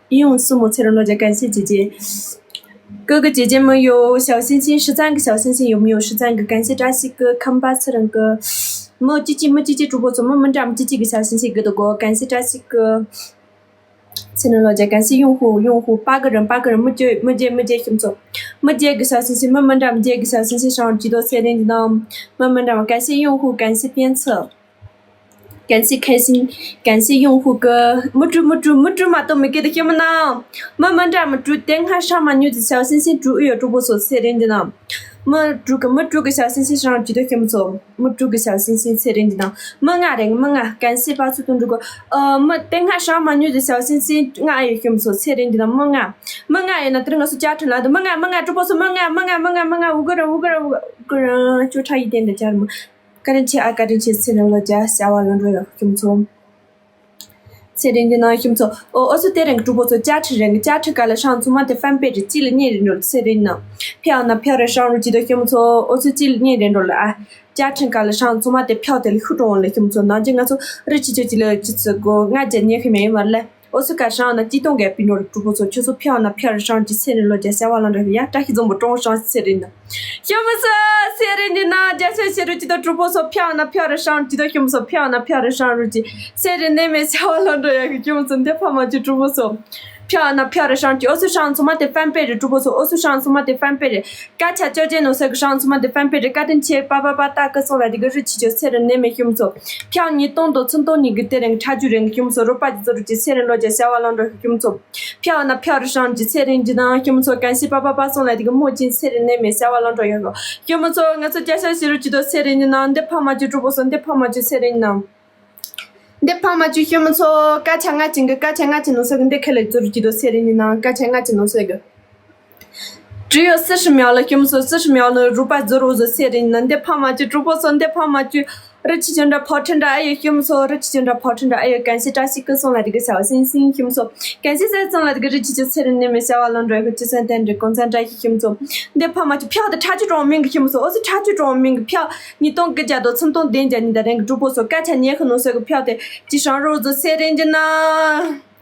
ཡིན་ཡང་སྲུ་མོ་ཚེ་རིང་ལོ་རྒྱ་གན་སེ་ཇེ་ཇེ། ཀི་གི་ཇེ་ཇེ་མི་ཡོ་ཞའོ་སིན་སིན་ཧྲི་ཙང་གི་ཞའོ་སིན་སིན་ཡོ་མི་ཡོ་ཧྲི་ཙང་གི་གན་སེ་བཀྲ་ཤིས་ཀི་ཁམ་པ་ཚེ་རིང་ཀི། མི་ཅི་ཅི་མི་ཅི་ཅི་གྲུ་པོ་ཚོ་མི་མི་འདྲ་མི་ཅི་ཅི་གི་ཞའོ་སིན་སིན་གི་དོ་གོ་གན་སེ་བཀྲ་ཤིས་ཀི། ཚེ་རིང་ལོ་རྒྱ་གན་སེ་ཡོང་ཧུ་ཡོང་ཧུ་པ་གི་རིང་པ་གི་རིང་མི་ཇེ་མི་ཇེ་མི་ཇེ་ཤུམ་ཚོ། མི་ཇེ་གི་ཞའོ་སིན་སིན་མི་མི་འདྲ་མི་ཇེ་གི་ཞའོ་སིན་སིན་ཧྲང་ཇི་དོ་ཚེ་རིང་ཇི་དང་། མི་མི་འདྲ་མི་གན་སེ་ཡོང་ཧུ་གན་སེ་བསྟན་ཚེ། གན་སི་ཁན་སིན། གན་སི་ཡོང་ཧུ་ཀི། མུ་ཀྲུ་མུ་ཀྲུ་མུ་ཀྲུ་མ་གཏོགས་མི་སྐད་དུ་ཤི་མི་ན། མི་མི་འདྲ་མི་ཀྲུ་དེ་སྔ་ཧྲ་མ་ཉུ་ཙི་ཞའོ་སིན་སིན་ཀྲུ་ཨུ་ཡོ་ཀྲུ་པོ་སོ་ཚེ་རིང་འདི་ན། མི་ཀྲུ་ཀི་མི་ཀྲུ་ཀི་ཞའོ་སིན་སིན་ཧྲང་ཀྲི་དོ་ཤི་མི་ཚོ། མི་ཀྲུ་ཀི་ཞའོ་སིན་སིན་ཚེ་རིང་འདི་ན། མི་ལྔ་རེད་མི་ལྔ་གན་སི་པ་ཚུ་དུ་འགྲུ་གོ། ཨ་མི་དེ་སྔ་ཧྲ་མ་ཉུ་ཙི་ཞའོ་སིན་སིན་ལྔ་ཨ་ཡོ་ཤི་མི་ཚོ་ཚེ་རིང་འདི་ན་མི་ལྔ། མི་ལྔ་ཡོད་ན་དེ་རིང་ང་སུ་བཅའ་ཁྲིམས་ལ་འདུག་མི་ལྔ་མི་ལྔ་ཀྲུ་པོ་སོ་མི་ལྔ་མི་ལྔ་མི་ལྔ་མི་ལྔ་ཨུ་གུ་ར་ཨུ་གུ་ར་ཨུ་གུ་ར་ཅོ་ཁྲ་ཡི་དེ་འདི་ཅར་མི། བཀའ་དྲིན་ཆེ་ཨ་བཀའ་དྲིན་ཆེ་ཚེ་རིང་ལོ་རྒྱ་བྱ་བ་ལོ་འགྲོ་ཡག་ཤུམ་ཚོ། ཚེ་རིང་འདི་ནང་ཤུམ་ཚོ། ཨོ་ཨོ་སུ་དེ་རིང་གྲུ་པོ་ཚོ་བཅའ་ཁྲིམས་རིང་བཅའ་ཁྲིམས་ཀ་ལ་ཧྲང་ཚུ་མ་དེ་ཧྥན་པེ་རི་ཅི་ལ་ཉེ་རིང་འགྲོ་ཚེ་རིང་ན། ཕྱག་ན་ཕྱག་རེ་ཧྲང་རུ་ཅི་དོ་ཤུམ་ཚོ་ཨོ་སུ་ཅི་ལ་ཉེ་རིང་འགྲོ་ལ་ཨ། བཅའ་ཁྲིམས་ཀ་ལ་ཧྲང་ཚུ་མ་དེ་ཕྱག་དེ་ལ་ཤུ་གྲོང་ལ་ཤུམ་ཚོ་ནང་ཅི་ང་ཚོ་རི་ཅི་ཅོ་ཅི་ལ་ཅི་ཚོ་གོ་ང་རྒྱ་ཉེ་ཁི་མེ་མར་ལེ། ཨོ་སི་ཀ་ཧྲང་ན་ཅི་ཏོང་གེ་པི་ནོར་གྲུ་པོ་ཚོ་ཁྱོད་ཚོ་ཕྱག་ན་ཕྱག་རེ་ཧྲང་ཅི་ཚེ་རིང་ལོ་རྒྱ་བྱ་བ་ལོ་འགྲོ་ཡ་བཀྲ་ཤིས་འཛོམས་པོ་ཀྲོང་ཧྲང་ཚེ་རིང་ན། ཤོ་མི་སོ་ཚེ་རིང་འདི་ན་རྒྱ་ཆེ་ཆེ་རུ་ཅི་དོ་གྲུ་པོ་ཚོ་ཕྱག་ན་ཕྱག་རེ་ཧྲང་ཅི་དོ་ཤོ་མི་སོ་ཕྱག་ན་ཕྱག་རེ་ཧྲང་རུ་ཅི་ཚེ་རིང་ནས་མེ་བྱ་བ་ལོ་འགྲོ་ཡ་གི་ཤོ་མི་སོ་འདི་ཕ་མ་ཅི་གྲུ་པོ་ཚོ་ཕྱག་ན་ཕྱག་རེ་ཧྲང་ཅི་ཨོ་སི་ཧྲང་ཚུ་མ་དེ་ཧྥན་པེ་རི་གྲུ་པོ་ཚོ་ཨོ་སི་ཧྲང་ཚུ་མ་དེ་ཧྥན་པེ་རི། སྐད་ཆ་ཅོ་ཅེ་ནོ་སེ་གི་ཧྲང་ཚུ་མ་དེ་ཧྥན་པེ་རི་བཀའ་དྲིན་ཆེ་པ་པ་པ་ཏ་ཀི་སོང་ལ་དེ་གི་རི་ཆི་ཅོ་ཚེ་རིང་ནས་མེ་ཤུམ་ཚོ། ཕྱག་ཉིས་སྟོང་དང་ཚུན་སྟོང་ཉིས་གི་དེ་རིང་ཁྲ་ཆུ་རིང་ཤུམ་ཚོ་རོ་པ་ཅི་ཚོ་རུ་ཅི་ཚེ་རིང་ལོ་རྒྱ་བྱ་བ་ལོ་འགྲོ་ཤུམ་ཚོ། ཕྱག་ན་ཕྱག་རེ་ཧྲང་ཅི་ཚེ་རིང་ཇི་དང་ཤུམ་ཚོ་གན་སི་པ་པ་པ་སོང་ལ་དེ་གི་མོ་ཅི་ཚེ་རིང་ནས་མེ་བྱ་བ་ལོ་འགྲོ་ཡོད་གོ། ཤུམ་ཚོ་ང་ཚོ་རྒྱ་ཤ་ཤི་རུ་ཅི་དོ་ཚེ་རིང་ཇི་དང་འདི་ཕ་མ་ཅི་གྲུ་པོ་སོ་འདི་ཕ་མ་ཅི་ཚེ་རིང་ན། འདི་ཕ་མ་ཅི་ཤུམ་ཚོ་སྐད་ཆ་ང་ཅི་གི་སྐད་ཆ་ང་ཅི་ནོ་སེ་གི་འདི་ཁེ་ལེ་ཚོ་རུ་ཅི་དོ་ཚེ་རིང་ཇི་དང་སྐད་ཆ་ང་ཅི་ནོ་སེ་གི། 只有四十秒了，ཤུམ་སོ་四十秒了། རུ་པ་ཛོ་རུ་ཛོ་ཚེ་རིང་ན་འདི་ཕ་མ་ཅི་གྲུ་པོ་སོ་འདི་ཕ་མ་ཅི་རི་ཆི་ཅོ་འདྲ་ཕོ་ཁྲི་འདྲ་ཨ་ཡོ་ཤུམ་སོ་རི་ཆི་ཅོ་འདྲ་ཕོ་ཁྲི་འདྲ་ཨ་ཡོ་གན་སི་བཀྲ་ཤིས་ཀི་སོང་ལ་དེ་གི་བྱ་བ་སིང་སིང་ཤུམ་སོ་གན་སི་ཟེར་སོང་ལ་དེ་གི་རི་ཆི་ཅོ་ཚེ་རིང་ནས་མེ་བྱ་བ་ལོ་འགྲོ་ཡོད་གི་ཅི་སན་ཏན་འདྲི་གོང་ཚ་འདྲ་ཤི་ཤུམ་སོ་འདི་ཕ་མ་ཅི་ཕྱག་དེ་ཁྲ་ཆུ་གྲོང་མིང་གི་ཤུམ་སོ་ཨོ་སི་ཁྲ་ཆུ་གྲོང་མིང་གི་ཕྱག་ཉིས་སྟོང་དགུ་བརྒྱ་དང་ཚུན་སྟོང་བདུན་བརྒྱ་ཉིན་ད་རིང་གི་གྲུ་པོ་སོ་སྐད་ཆ་ཉན་ཁི་ནོ་སོ་གི་ཕྱག་དེ་ཅི་ཧྲང་རོ་ཛོ་ཚེ་རིང་ཇི་ན།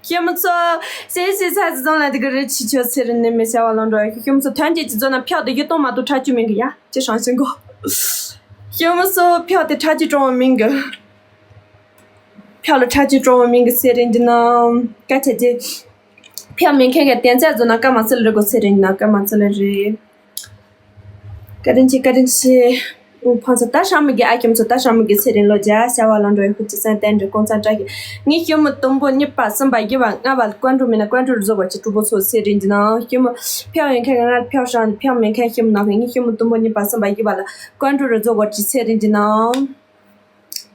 ཤེས་མི་ཚོ། སེ་སི་ཚ་ཚི་ཚང་ལ་དེ་གི་རི་ཆི་ཆོ་ཚེ་རིང་ནས་མེ་བྱ་བ་ལོ་འགྲོ་ཡོད་ཤི་ཤུམ་ཚོ་ཐོན་སྐྱེད་ཀྱི་ཚོ་ན་ཕྱག་དེ་ཡི་སྟོང་མ་གཏོགས་ཁྲ་ཆུ་མིང་གི་ཡ་ཅི་ཧྲང་ཤིང་གོ། ཤེས་མི་ཚོ་ཕྱག་དེ་ཁྲ་ཆུ་གྲོང་བ་མིང་གི། ཕྱག་ལ་ཁྲ་ཆུ་གྲོང་བ་མིང་གི་ཚེ་རིང་འདི་ན། སྐད་ཆ་ཅི། ཕྱག་མེད་མཁན་གི་གཏན་ཚད་ཚོ་ན་སྐར་མ་ཚི་ལ་རི་གོ་ཚེ་རིང་ན་སྐར་མ་ཚི་ལ་རི། བཀའ་དྲིན་ཆེ་བཀའ་དྲིན་ཆེ། ཨུ་ཕང་ཚ་ད་ཧྲ་མི་གི་ཨ་ཁྱིམ་ཚོ་ད་ཧྲ་མི་གི་ཚེ་རིང་ལོ་བརྒྱ་བྱ་བ་ལོ་འགྲོ་ཡི་ཧུ་ཅི་སན་ཏན་འདྲི་ཀོང་ཚ་འདྲ་གི། ངའི་ཤི་མི་དུམ་བུ་གཉིས་པ་གསུམ་པ་བཞི་པ་ལྔ་པ་ཀོན་ཀྲུ་མི་ན་ཀོན་ཀྲུ་རི་ཛོ་གོ་ཅི་ཀྲུ་པོ་ཚོ་ཚེ་རིང་ཇི་ན་ཤི་མི་ཕྱག་ཡོད་མཁན་ང་ཕྱག་ཧྲང་ཕྱག་མེད་མཁན་ཤི་མི་ནང་གི་ངའི་ཤི་མི་དུམ་བུ་གཉིས་པ་གསུམ་པ་བཞི་པ་ལ་ཀོན་ཀྲུ་རི་ཛོ་གོ་ཅི་ཚེ་རིང་ཇི་ན།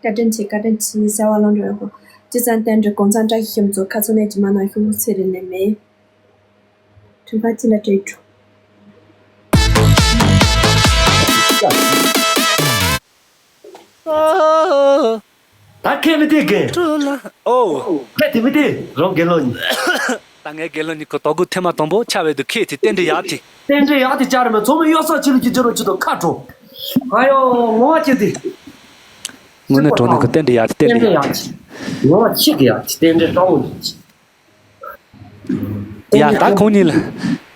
བཀའ་དྲིན་ཆེ། བཀའ་དྲིན་ཆེ། བྱ་བ་ལམ་འགྲོ་ཡག་པོ། སྤྱི་བསམ་བསྟན་འགྲོའི་གོང་ཚང་བཀྲ་ཤིས་ཤམ་ཚོ་ཁ་ཚོ་ནས་ཀྱི་མ་ནང་ཤོག་ཚེ་རིང་ལས་མེད། དྲན་པ་ཅི་ལ་སྤྲད་འགྲོ། ད་ཁས་མི་དེ་རྒན། ཨོ། ཁས་དེ་མི་དེ་རང་རྒན་ལོ་ནི། ད་ངའི་རྒན་ལོ་ནི་ཁོ་དོ་དགོང་ཐེངས་མ་དང་པོ་ཆ་བའི་དུ་ཁས་དེ་རྟེན་འབྲེལ་ཡག་དེ། རྟེན་འབྲེལ་ཡག་དེ་བཅར་མི་ཚོགས་མི་གཡོ་ས་ཆི་ལུ་ཀྱི་ཅི་རོ་ཅི་དོ་ཁ་དྲོ། ཨ་ཡོ་ངོ་བ་ཅི་དེ། དངོས་གནས་དྲང་གནས་ཁོ་རྟེན་འབྲེལ་ཡག་དེ་རྟེན་འབྲེལ་ཡག་དེ། ངོ་བ་ཆི་གི་ཡག་དེ་རྟེན་འབྲེལ་སྤྲང་བོ་ཡག་དེ། ཡ་ད་ཁོང་གཉིས་ལ།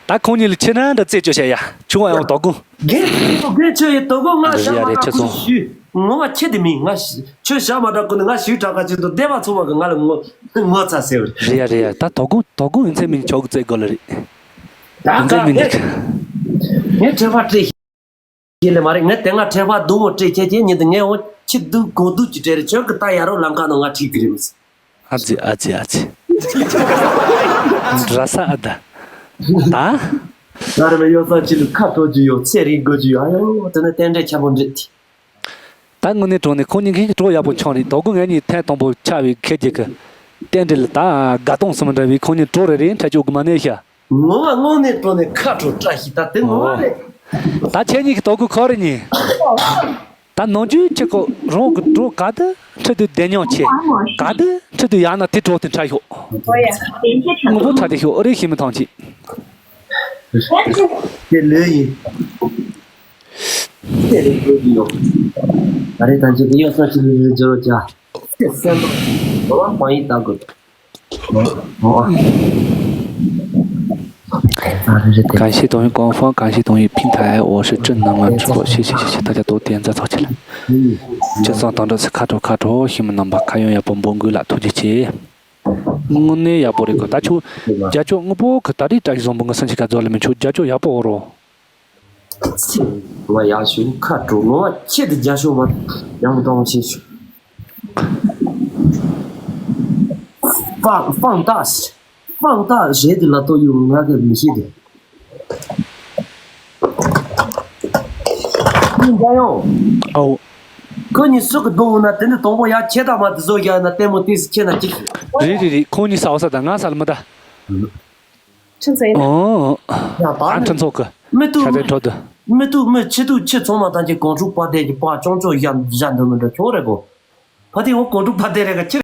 ད་ཁོང་གཉིས་ལ་ཁྱེད་རང་འདྲ་རྩད་གཅོད་བྱས་ཡ། ཆུང་བ་ཡང་དོ་དགོང་། རྒན་རྒན་ཁྱོད་ཡི་དོ་དགོང་ང་རེད་ཡ་ཞག་མ་རེད་ཁྲ་ཁྱེད་ཁུ་ཚོ། ཞུས། ངོ་མ་ཁྱེད་དེ་མིན་ང་ཞུ་ཁྱོད་ཞག་མ་དྲག་ཁུ་ནི་ང་ཞུས་དྲག་ཁ་ཅིག་ཏུ་བསྡད་པ་ཚོ་བ་གི་ང་ལ་ངོ་ངོ་ཚ་ཟེར་བ་རེད། རེད་ཡ་རེད་ཡ། ད་དོ་དགོང་དོ་དགོང་ཡིན་ཚད་མིན་ཆོག་གི་རྩད་དགོས་ལ་རེད། ད་ཡིན་ཚད་མིན་ངས་ངས་ཁྲེལ་བ་སྤྲད་ཤེས་ལེ་མ་རེད། ངས་དེ་ང་ཁྲེལ་བ་སྡུག་མོ་སྤྲད་ཁྱེད་ཀྱིས་ཉིན་དུ་ངས་འོ་ཁྱི་སྡུག་གོ་སྡུག་ཅིག་སྤྲད་རེད། ཁྱོད་ཀྱི་ད་ཡ་རོ་ལམ་ཁ་ནང་ང་ཁྲིད་གི་རེད་མི་སྲིད། ཨ་ཙི་ཨ་ཙི་ཨ་ཙི། འདྲ་ས་ཨ་ད། ད། ད་རེ་མེ་གཡོ་ས་ཅི་ལུ་ཁ་དྲོ་རྒྱུ་ཡོད་ཚེ་རིང་དགོས་རྒྱུ་ཡོད། ཨ་ཡོ་དེ་ནི་རྟེན་འབྲེལ་ཆེན་པོ་འགྲིག་དེ། ད་དངོས་གནས་དྲང་གནས་ཁོང་གཉིས་ཀྱིས་གྲོགས་ཡག་པོ་འཆང་རེད། དོ་དགོང་ངེད་གཉིས་ཐེངས་དང་པོ་ཆ་བའི་ཁེ་རྒྱུ་གི་རྟེན་འབྲེལ་ལ་ད་དགའ་སྟོང་སུ་མི་འདྲ་བའི་ཁོང་གཉིས་གྲོགས་རེ་རེ་འཕྲད་ཆོག་གི་མ་གནས་ཤ། ངོ་མ་དངོས་གནས་དྲང་གནས་ཁ་དྲོ་བཀྲ་ཤིས་ད་དེ་ངོ་མ་རེད། ད་ཁྱེད་གཉིས་ཀྱི་དོ་དགོང་ཁོ་རེ་གཉིས། ད་ནང་རྒྱུད་ཁྱེད་ཀོ་རང་གི་གྲོགས་ག་དུ་ཁྲི་དུ་བདེ་མཉམ་ཆེ། ག་དུ་ཁྲི་དུ་ཡང་ན་དེ་གྲོགས་དེ་འཕྲད་ཤོག་ངོ་བོ་ཚ་དེ་ཤོག་ཨ་རེ་ཤི་མི་ཐང་ཅི། དེ་ལོས་ཡིན། དེ་ལས་ལོས་ཡིན་ཡོང་། ད་རེས་ད་ཅི་གི་ཡོད་ས་ཅི་ལོས་ལོས་སྦྱོར་བྱ། དེ་སེམས་པ་ལོ་བ་མ་ཡིན་ད་དགོས། གང་ཤེས་དང་ཡིན་གོང་ཧྥང་གང་ཤེས་དང་ཡིན་ཕིན་ཐའི་འོ་ཧྲི་ཅུན་ནང་ང་ཆོག་ཤེས་ཤེས་ཤེས་ཤེས་ད་ཆ་དོ་དེ་འཛའ་ཚོགས་ཆེ་ལ། ཅི་ཙང་དང་འདྲ་སི་ཁ་དྲོ་ཁ་དྲོ་ཤི་མི་རྣམ་པ་ཁ་ཡོང་ཡག་པོ་འབོད་འགུལ་ལ་ཐུགས་རྗེ་ཆེ། དངོས་གནས་ཡག་པོ་རེད་གོ་ད་ཆུ། རྒྱ་ཅོག་དངོས་པོ་གི་ད་རེས་བཀྲ་ཤིས་བཟང་པོ་ངི་སེམས་ཤིག་ག་རྫོགས་ལ་མི་ཆུ་རྒྱ་ཅོག་ཡག་པོ་འོ་རོ། ཚེ། ང་ཡག་ཤོས་ཁ་དྲོ་ངོ་བ་ཆེད་དུ་རྒྱ་ཤོག་མ་ཡང་གཏོང་བྱེད་ཤོག་ཧྥང་ཧྥང་ཏཱ་སི། ཧྥང་ཏཱ་རེད་དེ་ལ་ཏོ་ཡོད་ང་གི་མི་ཤེས་དེ། ཡིན་ད་ཡོང་། ཨའོ། ཁོ་གཉིས་སུ་གི་སྡོང་ན་དེ་འདྲ་དང་པོ་ཡ་ཁྱེད་དང་མ་དེ་བཟོ་ཡ་ན་ལྟད་མོ་ཏིས་ཁྱེད་ན་ཅིག་རེད་རེད་རེད། ཁོང་གཉིས་ས་འོ་ས་དང་ང་ས་ལ་མི་ད། ཁྲིམས་ཚོགས་ཡིན་ན། ཨོ། ཡ་ད་ཨ་ནི་ཁྲིམས་ཚོགས་གི། མི་ཐུབ་ཤ་ཚའི་འཕྲོ་དུ། མི་ཐུབ་མི་ཆི་ཐུབ་ཆི་ཚང་མ་དང་ཅིག་གོང་ཕྲུག་པ་དེ་གི་པ་ཅོང་ཅོ་ཡ་བཞག་འདོད་མི་འདོད་ཁྱོད་རེད་གོ། ཕ་དེ་འོ་གོང་ཕྲུག་པ་དེ་རེད་ག་ཁྱེད།